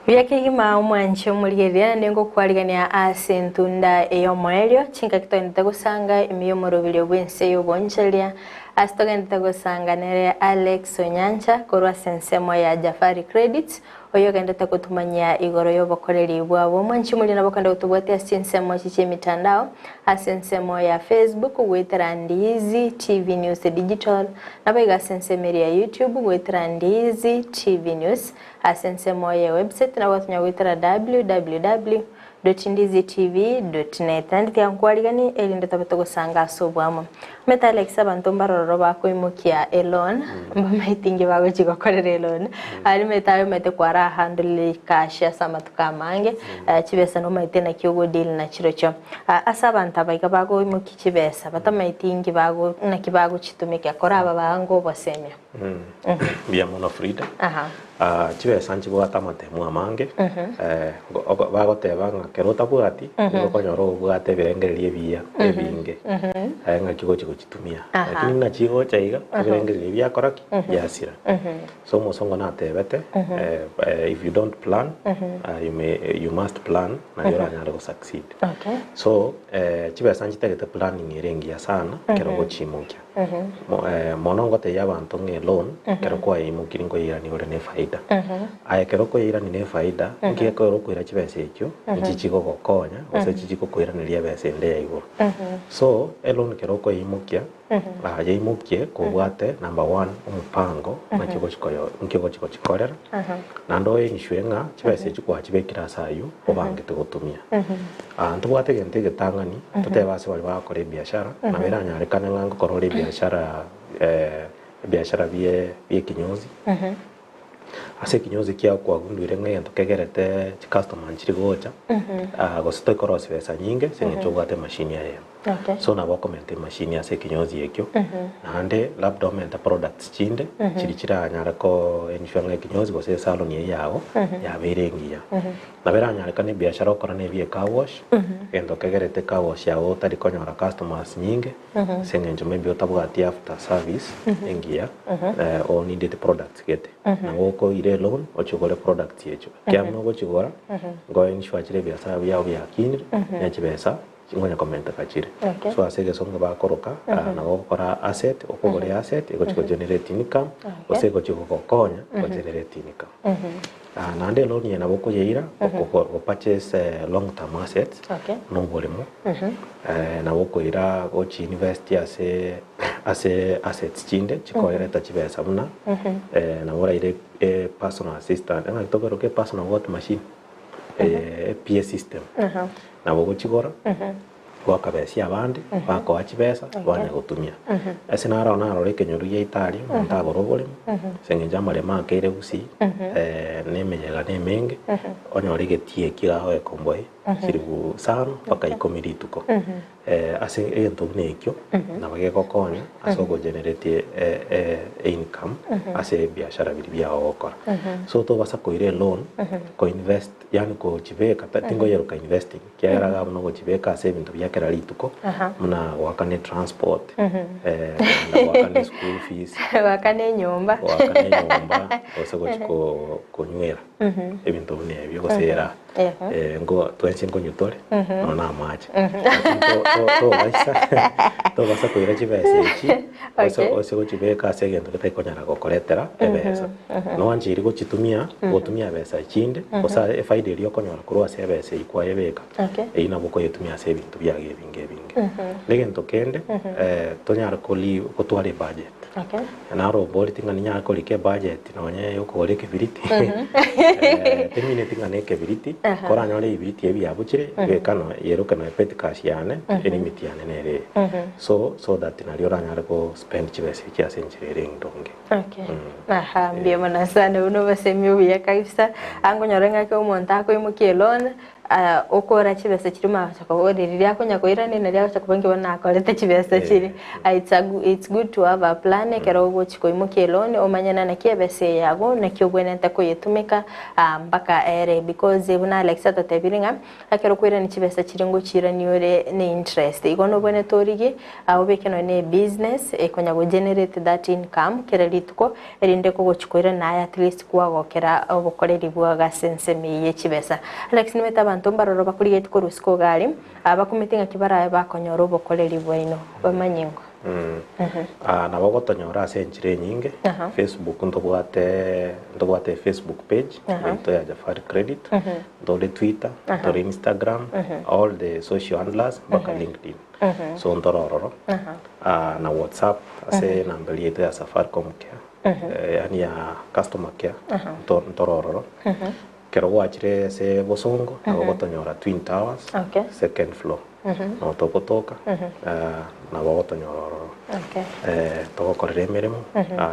Buya kegima omwanche omorigereria nengokwarigania ase entunda ey'omoerio, chingaki togenderete gosanga ime y'omoroberio bw'ense y'obonchoria, ase togenderete gosanga nere Alex Onyancha korwa ase ensemo ya Jafari Credits, oyogendete gotumanyia igoro y'obokoreri bwabo. Omwanchi omoria nabo okogenda gotobwatia ase chinsemo echi chi'emitandao, ase ensemo ya Facebook goetera Ndiizi TV News Digital, naboigo ase ensemo eria ya YouTube goetera Ndiizi TV News, ase ensemo ye website nabo gotonya goetera www dot ndizi tv dot net. Naende tiga nkwariganie erinde tobe togosanga ase oboamo. Omanyete Alex abanto mbarororo bakoimokia eloan, mbamaeti inki bagochi gokorera eloan, aria omanyete aye omanyete kwara handle cash ase amatuko amange, chibesa nomanyete naki ogo deal nachirochio. Ase abanto aba iga bagoimokia chibesa batamaeti inki bago naki bagochitumeka koraba baange obosemia. Mbuya mono Frida. Aha. Ah, chibesa nchibwate amatemu amange Eh, go- oko- bagoteba ng'a kero otabwati nigo okonyora obwate ebirengererio ebiya ebinge aye ng'aki ogochi gochitumia Aha. lakini buna chigocha iga ebirengererio biakora ki biasira so omosongo natebete eh, eh, if you don't plan ah, you may, you must plan nario oranyare go succeed Okay. so eh, chibesa nchitagete planning ere engiya sana ekero ogochiimokia Mono ngotebia abanto ng'a eloan ekero kwayeimokirie nkoyeirania ore ne efaida. Aye ekero okoyeirania ne efaida, nki ekero okoira chibesa echio, nchi chigogokonya gose nchi chigokoiraneria ebesa ende ya igoro. So, eloan ekero okoyeimokia, yeimokie kobwate number one omopango naki ogochi koyo nki ogochi gochikorera, naende o ensure ng'a chibesa echio kwachibekire ase aywo obangete gotumia. Ntobwate egento egetang'ani, totebe ase baria bagokora ebiashara, nabo eranyarekane ng'a ngokora ore ebiashara ebiashara bie ekinyozi, ase ekinyozi kiao kwagunduire ng'a egento kegerete chicustomer nchiri gocha, gose toikorosia besa nyinge ase eng'encho obwate emachine eyemo. So nabo okomenta emachine ase ekinyozi ekio, naende labda omente products chinde, chiria chiranyare ko ensure ng'a ekinyozi gose esalon eyio yago, yabeire engiya. Nabo eranyarekane ebiashara okora na ebie car wash, egento kegerete car wash yago otari konyora customers nyinge, ase eng'encho maybe otabwati after service engiya, o needed products gete. Nabo okoira eloan ochie ogore products echio. Ekiagera buna ogochigora, nko ensure chire ebiasara biago biakinire, ne chibesa chinkonya komenteka chire. So ase egesongo bakoroka, nabo ogokora asset, okogora easset egochi go generate income, gose egochi gogokonya go generate income. Naende eloni eye nabo okoyeira go purchase long term assets buna oboremo, nabo okoira gochi invest ase ase assets chinde chikoreta chibesa buna nabo oraire personal assistant ng'aki tokeroka personal what machine? PA system nabo ogochigora. Gwakabesia abande, bakoa chibesa, banya gotumia. Ase naro narora ekenyoro giaito aria, omonto agore oboremo, ase eng'encho amaremo akeire gusii, na emeyega na emenge, onyore egetii ekio iga agoekomboa chilifu isano mpaka ikomi rituko. Ase egento buna ekio, nabo gegokonya ase ogogenerate eincome ase ebiashara biria biago ogokora. So tobasa koira eloan, koinvest yaani kochibeka, tinkoyeroka investing. Ekiagera iga buna ogochibeka ase ebinto bia kera rituko, buna goakana etransport, kogenda goakana eschool fees, Goakana enyomba. goakana enyomba, gose gochi ko- konywera ebinto buna ebio gose eraha. Nko twensi nkonywa tore, nonya na amache. Lakini to- to- tobaisa tobaisa koira chibesa echi, gose ose gochibeka ase egento getari konyara gokoretera ebesa. Noancheiri gochitumia, gotumia ebesa echinde, gose efaida eria okonyora korwa ase ebesa eyio kwayebeka, eyio nabo okoyetumia ase ebinto biago ebinge ebinge. Na egento kende, tonyare kori gotwara ebudget. Naro oboreti ng'a ninyare korika ebudget nonye ya okogora ekebiriti, timineti ng'a na ekebiriti, koranyore ebibiriti ebi biabuchire, beka nonya yeroke nonya petty cash yane, elimit yane nere eye. So, so that nario oranyare go spend chibesa echi ase enchera ere endonge. Okay. Aha, mbuya mono sana obwo nobosemi obuya kabisa. Angonyora ng'aki omonto akoimokia eloan, ah, okora chibesa chiria omagocha koba ore riria akonya koirania naria agocha koba nki bono nakorete chibesa chiria. Ah, it's a it's good to have a plan ekero ogochi koimokia eloan omanye na naki ebesa eye yago naki obwenerete koyetumeka ah, mpaka ere because buna Alex atotebirie ng'a Ekero okoirania chibesa chiria ngochiirania ore ne interest, igo nobwenerete origie obeke nonya ne ebusiness ekonya go generate that income kera rituko erinde kogochi koirana aye at least kwagokera obokoreri bwago ase ensemo eye ye chibesa. Alex nimanyete abanto mbaroro bakorigetie korwa isiko iga aria, bakumeti ng'aki barabe bakonyora obokoreri bwaino bamanye ng'o. Nabo ogotonyora ase enchera enyinge, Facebook ntobwate ntobwate efacebook page yaito ya Jafari Credit, ntore Twitter, ntore Instagram, all the social handlers mpaka LinkedIn. So ntore ororo na WhatsApp ase enamba eria yaito ya Safaricom care, yaani ya customer care, ntore ororo. Ekero gwachire ase bosongo, nabo ogotonyora Twin Towers, second floor. Nabo togotoka, nabo ogotonyora ororo. Togokorera emeremo,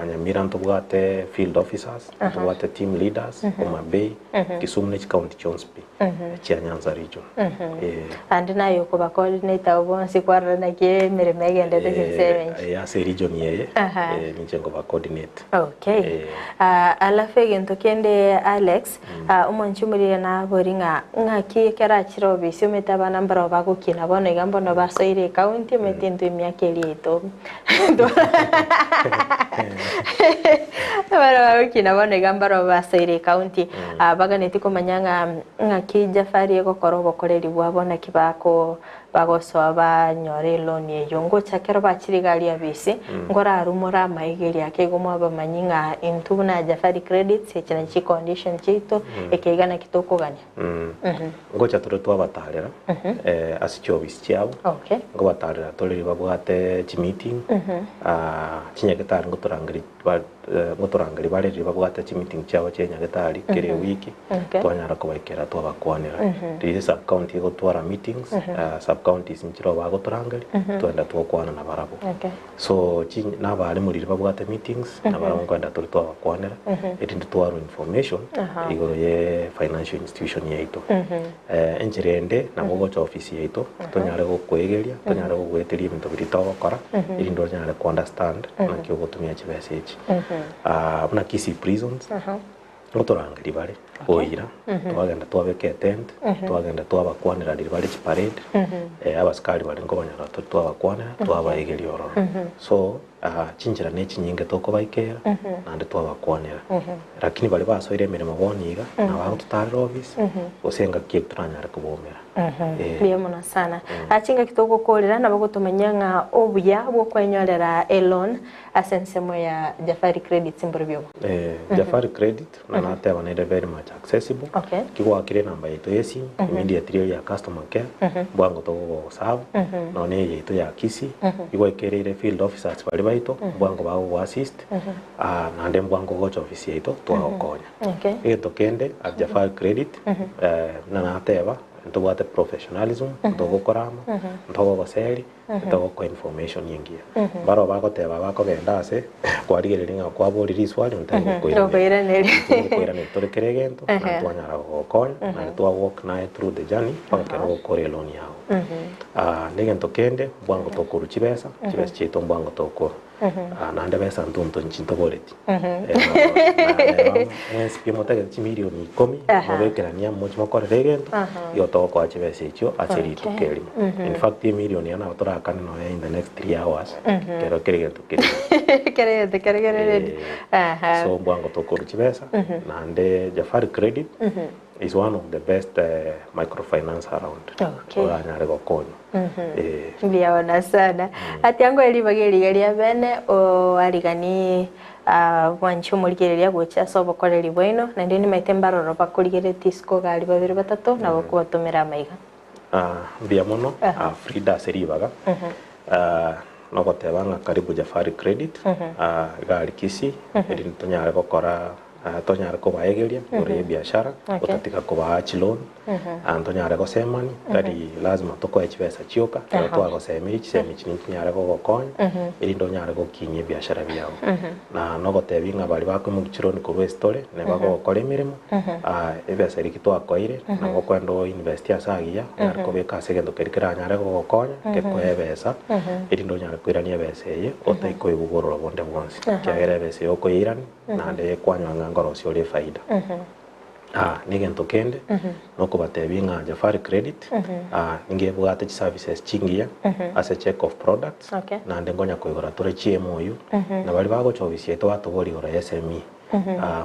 Nyamira ntobwate field officers, ntobwate team leaders, Homa Bay, Kisumu ne chicounty chionsi pi chia Nyanza region. Naende naye okoba coordinator abo bonsi kwarora naki emeremo egendete chinse emenchi. Ase region eye, ninche nkoba coordinate. Okay. Alafu egento kende Alex, Omonche omoriri nabori ng'a ng'aki ekero achire obisi omanyete abana mbarabwo bagokina bono iga mbono basoire ecounty omanyete intwe emiaka eria yaito abana bagokina bono iga mbarabwo basoire ecounty baganetie komanya ng'a ng'aki Jafari egokora obokoreri bwabo naki bako Bagosoa banyore eloni eyio. Ngocha ekero bachire iga aria abisi, nkorarumore amaiga ake igo mwabamanyi ng'a intwe buna Jafari Credits, echi nachi chicondition chiaito, eke iga naki tokogania. Ngocha tore twabatarera ase chiofisi chiabo, nkobatarera tore riria babwate chimeeting, chinyagetari ngotorangeria ngotorangeria bare riria babwate chimeeting chiabo chia nyagetari kera ewiki, twanyara kobaikera twabakwanera. Riria sub county egotwara meetings, sub counties nchiroo bagotorangeria, twagenda twakwana nabarabwo. So chi na abalimu riria babwate meetings, nabarabwo nkoenda tore twabakwanera, erinde twarwa information igoro ye financial institution yaito. Enchera ende nabo ogocha ofisi yaito tonyare gokoegeria, tonyare gogoeteria ebinto biria togokora, erinde onyare ko understand naki ogotumia chibesa echi. Buna Kisii Prisons, ngotorangeria bare boira, twagenda twabeka etent, twagenda twabakwanera riria bare chiparade, abasikari baria nkobanyora tore twabakwanera, twabaegeria ororo. So chinchera ne chinyinge tokobaikera, naende twabakwanera. Lakini baria basoire emeremo bono iga, nabo bagototarera office, gose engaki eye toranyare kobaumera. Mbuya mono sana. Chingaki togokorera nabo gotomanyia ng'a obuya bw'okwenyorera eloan ase ensemo ya Jafari Credits mborobio obo. Jafari Credit buna nateba nere very much accessible. Ki gwakire enamba yaito ya esimu, immediately eri ya customer care, mbwango togogoserve, nonya na eye yaito ya Kisii, igo ekereire field officers baria baito, mbwango bagogo assist, naende mbwango gocha ofisi yaito twagokonya. Egento kende at Jafari Credit, buna nateba. Ntobwate professionalism, ntogokorama, ntogogoseri, ntogokoa information engiya. Mbaro bagoteba bakogenda ase kwarigereria ng'a kwaboria riswali onde tari gokoiraneria. Gokoiraneria tore kera egento na twanyara gogokonya naende twa walk naye through the journey mpaka ekero ogokora eloan yago. Negento kende mbwango tokorwa chibesa, chibesa chiaito mbwango tokorwa. Naende besa ntonto inche ntoboreti. Mwensi pi motagete chimilioni ikomi mobekeranie amo moche mokorere egento igo togokoa chibesa echio ase rituko erimo. In fact emilioni eye nabo torakane nonya in the next 3 hours kero kera egento kere ready. Kera egento kere kere ready. So mbwango tokorwa chibesa naende Jafari Credit is one of the best microfinance around Okay. oranyare gokonywa. Eh. Mbuya mono sana. Ati ango ribaga eriga ria bene oarigani bwanche omorigereria gocha ase obokoreri bwaino naende nimaete mbaroro bakorigeretie isiko iga aria babere batato nabo kobatomera amaiga. Mbuya mono Frida ase ribaga nogoteba ng'a karibu Jafari Credit iga aria Kisii erinde tonyare gokora Tonyare kobaegeria igoro y'ebiashara, gotatiga kobaa chiloan, ntonyare gosemani, tari lazima tokoe chibesa chioka, ekero twagosemirie chisemi echi nichinyare gogokonya, erinde onyare gokinyia ebiashara biago. Na nogotebia ng'a baria bakoimokia chiloan korwa ase tore, neba bagokora emeremo, ebesa eria ki twakoeire, nabo okoenda o invest ase agiya, onyare kobeka ase egento keria keranyare gogokonya, gekoe ebesa, erinde onyare koirania ebesa eye, otaikoigugorora bonde bwonsi. Ekiagera ebesa eye okoyeirania, naende kwanyora ng'a nkorosia ore efaida. Negento kende, nokobatebia ng'a Jafari Credit, ningebwate chiservices chingiya ase check of products, naende nkonya koigora tore chi MOU, na baria bagocha ofisi yaito batoboria igoro ya SME,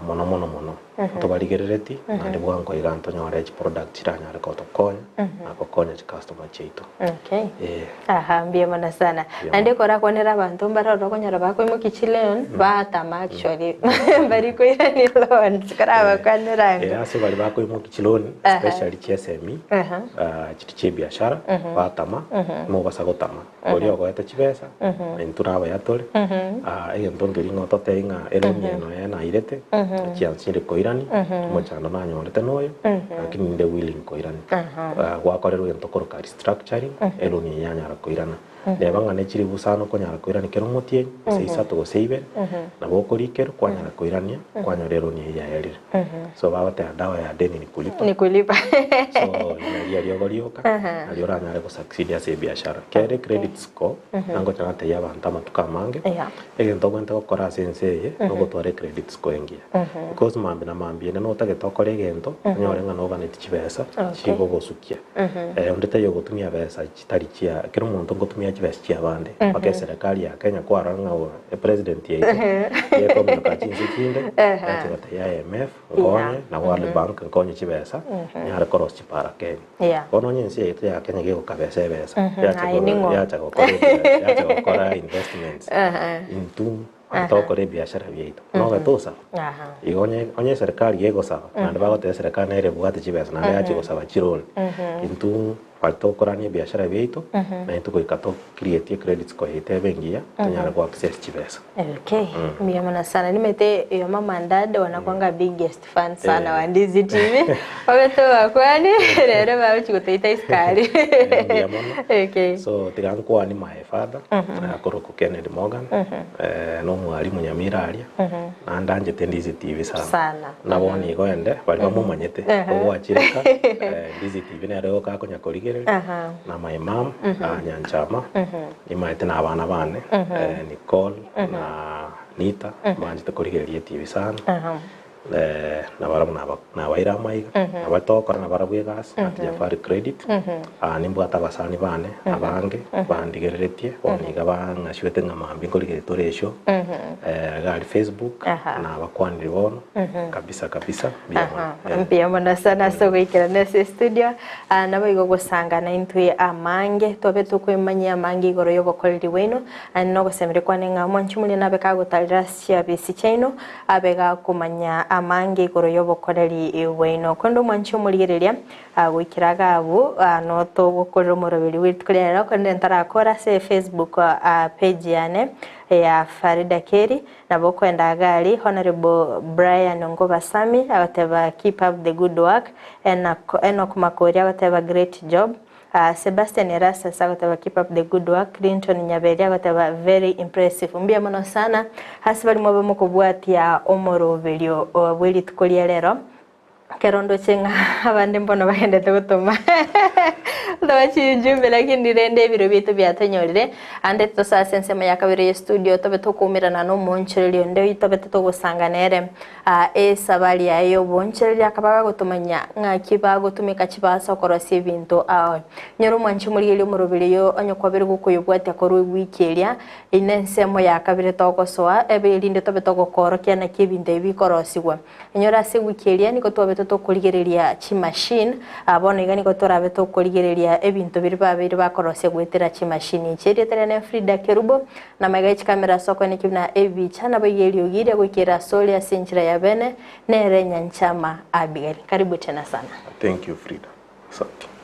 mono mono mono, ntobarigerereti, naende bwango iga ntonyore chiproduct chiranyare gotokonya na gokonya chicustomer chiaito. Okay. Aha, mbuya mono sana. Naende korakwanera abanto mbare ororo okonyora bakoimokia chiloan, batama actually, mbari koirania loans, korabakwanera ango. Ase baria bakoimokia chiloan, especially chi SME, chiri chia ebiashara, batama, mobasa gotama. Oria ogoete chibesa, intwe nabaya tore, egento nkeria ng'a ototebie ng'a eloan eye nonya nairete, chiansire koirania, omochando nanyorete noyo, lakini ninde willing koirania. Gwakorerwa egento koroka restructuring, eloan eye yanyara koirana. Neba ng'a ne chiribu isano okonyara koirania kera omotienyi, gose isato gose ibere, nabo okorikerwa kwanyara koirania, kwanyora eloan eye yaerire. So bagoteba dawa ya deni ni kulipa. Ni kulipa. So naria riogo rioka, nario oranyare go succeed ase ebiashara. Kere credit score, nangocha natebia abanto amatuko amange, egento obwenerete gokora ase ense eye, nogotwara ecredit score engiya. Because mambia na mambia ende notagete okore egento, onyore ng'a noganeti chibesa, chigogosukia. Onde taiyo ogotumia besa chitari chia, kera omonto ngotumia chibesa chia abande, mpaka eserekari ya Kenya kwarora ng'a epresident yaito, gekominyoka chinse chinde, yacha gotebia IMF, nkonye, na World Bank nkonye chibesa, nyare korosia chipara Kenya. Bono onye ense yaito ya Kenya gegokabesa ebesa, yacha Aye ning'o? yacha gokora ebia- yacha gokora investments, intwe togokora ebiashara biaito, nobe tosaba. Igo onye onye eserekari gegosaba, naende bagoteba eserekari nere ebwate chibesa naende yachi gosaba chiloan, intwe Baria tokorania ebiashara biaito, na intwe goika to create ecredit score yaito ebe engiya, tonyare go access chibesa. Okay, mbuya mono sana. Nimete your mama and dad wanakuanga biggest fan sana wa Ndizi TV. Obe tobakwani rero bagochi gotoita isukari. Mbuya mono. Okay. So tiga nkwani my father, akorokwa Kennedy Morgan, na omwalimu Nyamira aria, naende anchete Ndizi TV sana. Sana. Na bono igo ende, baria bamomanyete, ogwachire ka, Ndizi TV nere igo gakonya korigereria, na my mum, Nyanchama, nimaete na abana bane, Nicole na Nita, mbanchete korigereria etv sana. Na barabwo naba nabaire amaiga, nabo togokora nabarabwo egasi, at Jafari Credit, nimbwate abasani bane abange, bandigereretie, bono iga bang'achuete ng'a mambia nkorigereria tore eshow, iga aria Facebook, nabakwanire bono, kabisa kabisa, mbuya mono. Mbuya mono sana ase ogoikerana ase estudio, naboigo gosangana intwe amange, twabe tokoemanyia amange igoro y'obokoreri bwaino, naende nogosemeria kwane ng'a omwanchi omonene abe kagotarera ase chiabisi chiaino, Abe gakomanya. amange igoro y'obokoreri bwaino. Korende omwanchi omorigereria goikera iga abwo notogokorera omoroberi bwe rituko ria rero korende ntarakora ase Facebook page yane ya Farida Kerry nabo okoenda iga aria Honourable Brian Ongoba Sammy agoteba keep up the good work, Enock Makori agoteba great job, Sebastian Erastus agoteba keep up the good work, Clinton Nyaberi agoteba very impressive. Mbuya mono sana ase baria mwabe mokobwatia omoroberio bwe rituko ria rero. Ekero ndoche ng'a abande mbono bagendete gotoma gotoma chinjumbe lakini rende ebiro biaito biatonyorire, ande tosoe ase ensemo ya kabere ye studio tobe tokoumerana na omoonchoreria onde oyio tobete togosanga nere esabari yaye y'oboonchoreria akaba gagotomanya ng'aki bagotumeka chibasa okorosia ebinto ao. Nyora omwanchi omorigereria omoroberi oyo onye kwabere gokoyobwatia korwa ewiki eria, eyio nensemo ya kabere togosoa ebe erinde tobe togokoorokia naki ebinto ebi bikorosigwa. Inyore ase ewiki eria nigo twabete tokorigereria chimachine, bono iga nigo torabe tokorigereria ebinto biria babeire bakorosia goetera chimachine echi. Erieta riane Frida Kerubo, na amaiga ye chikamera ase okoenekia buna ebicha naboigo eriogi riria goikera asore ase enchera ya bene, nere Nyanchama Abigail. Karibu tena sana. Thank you Frida. Asante.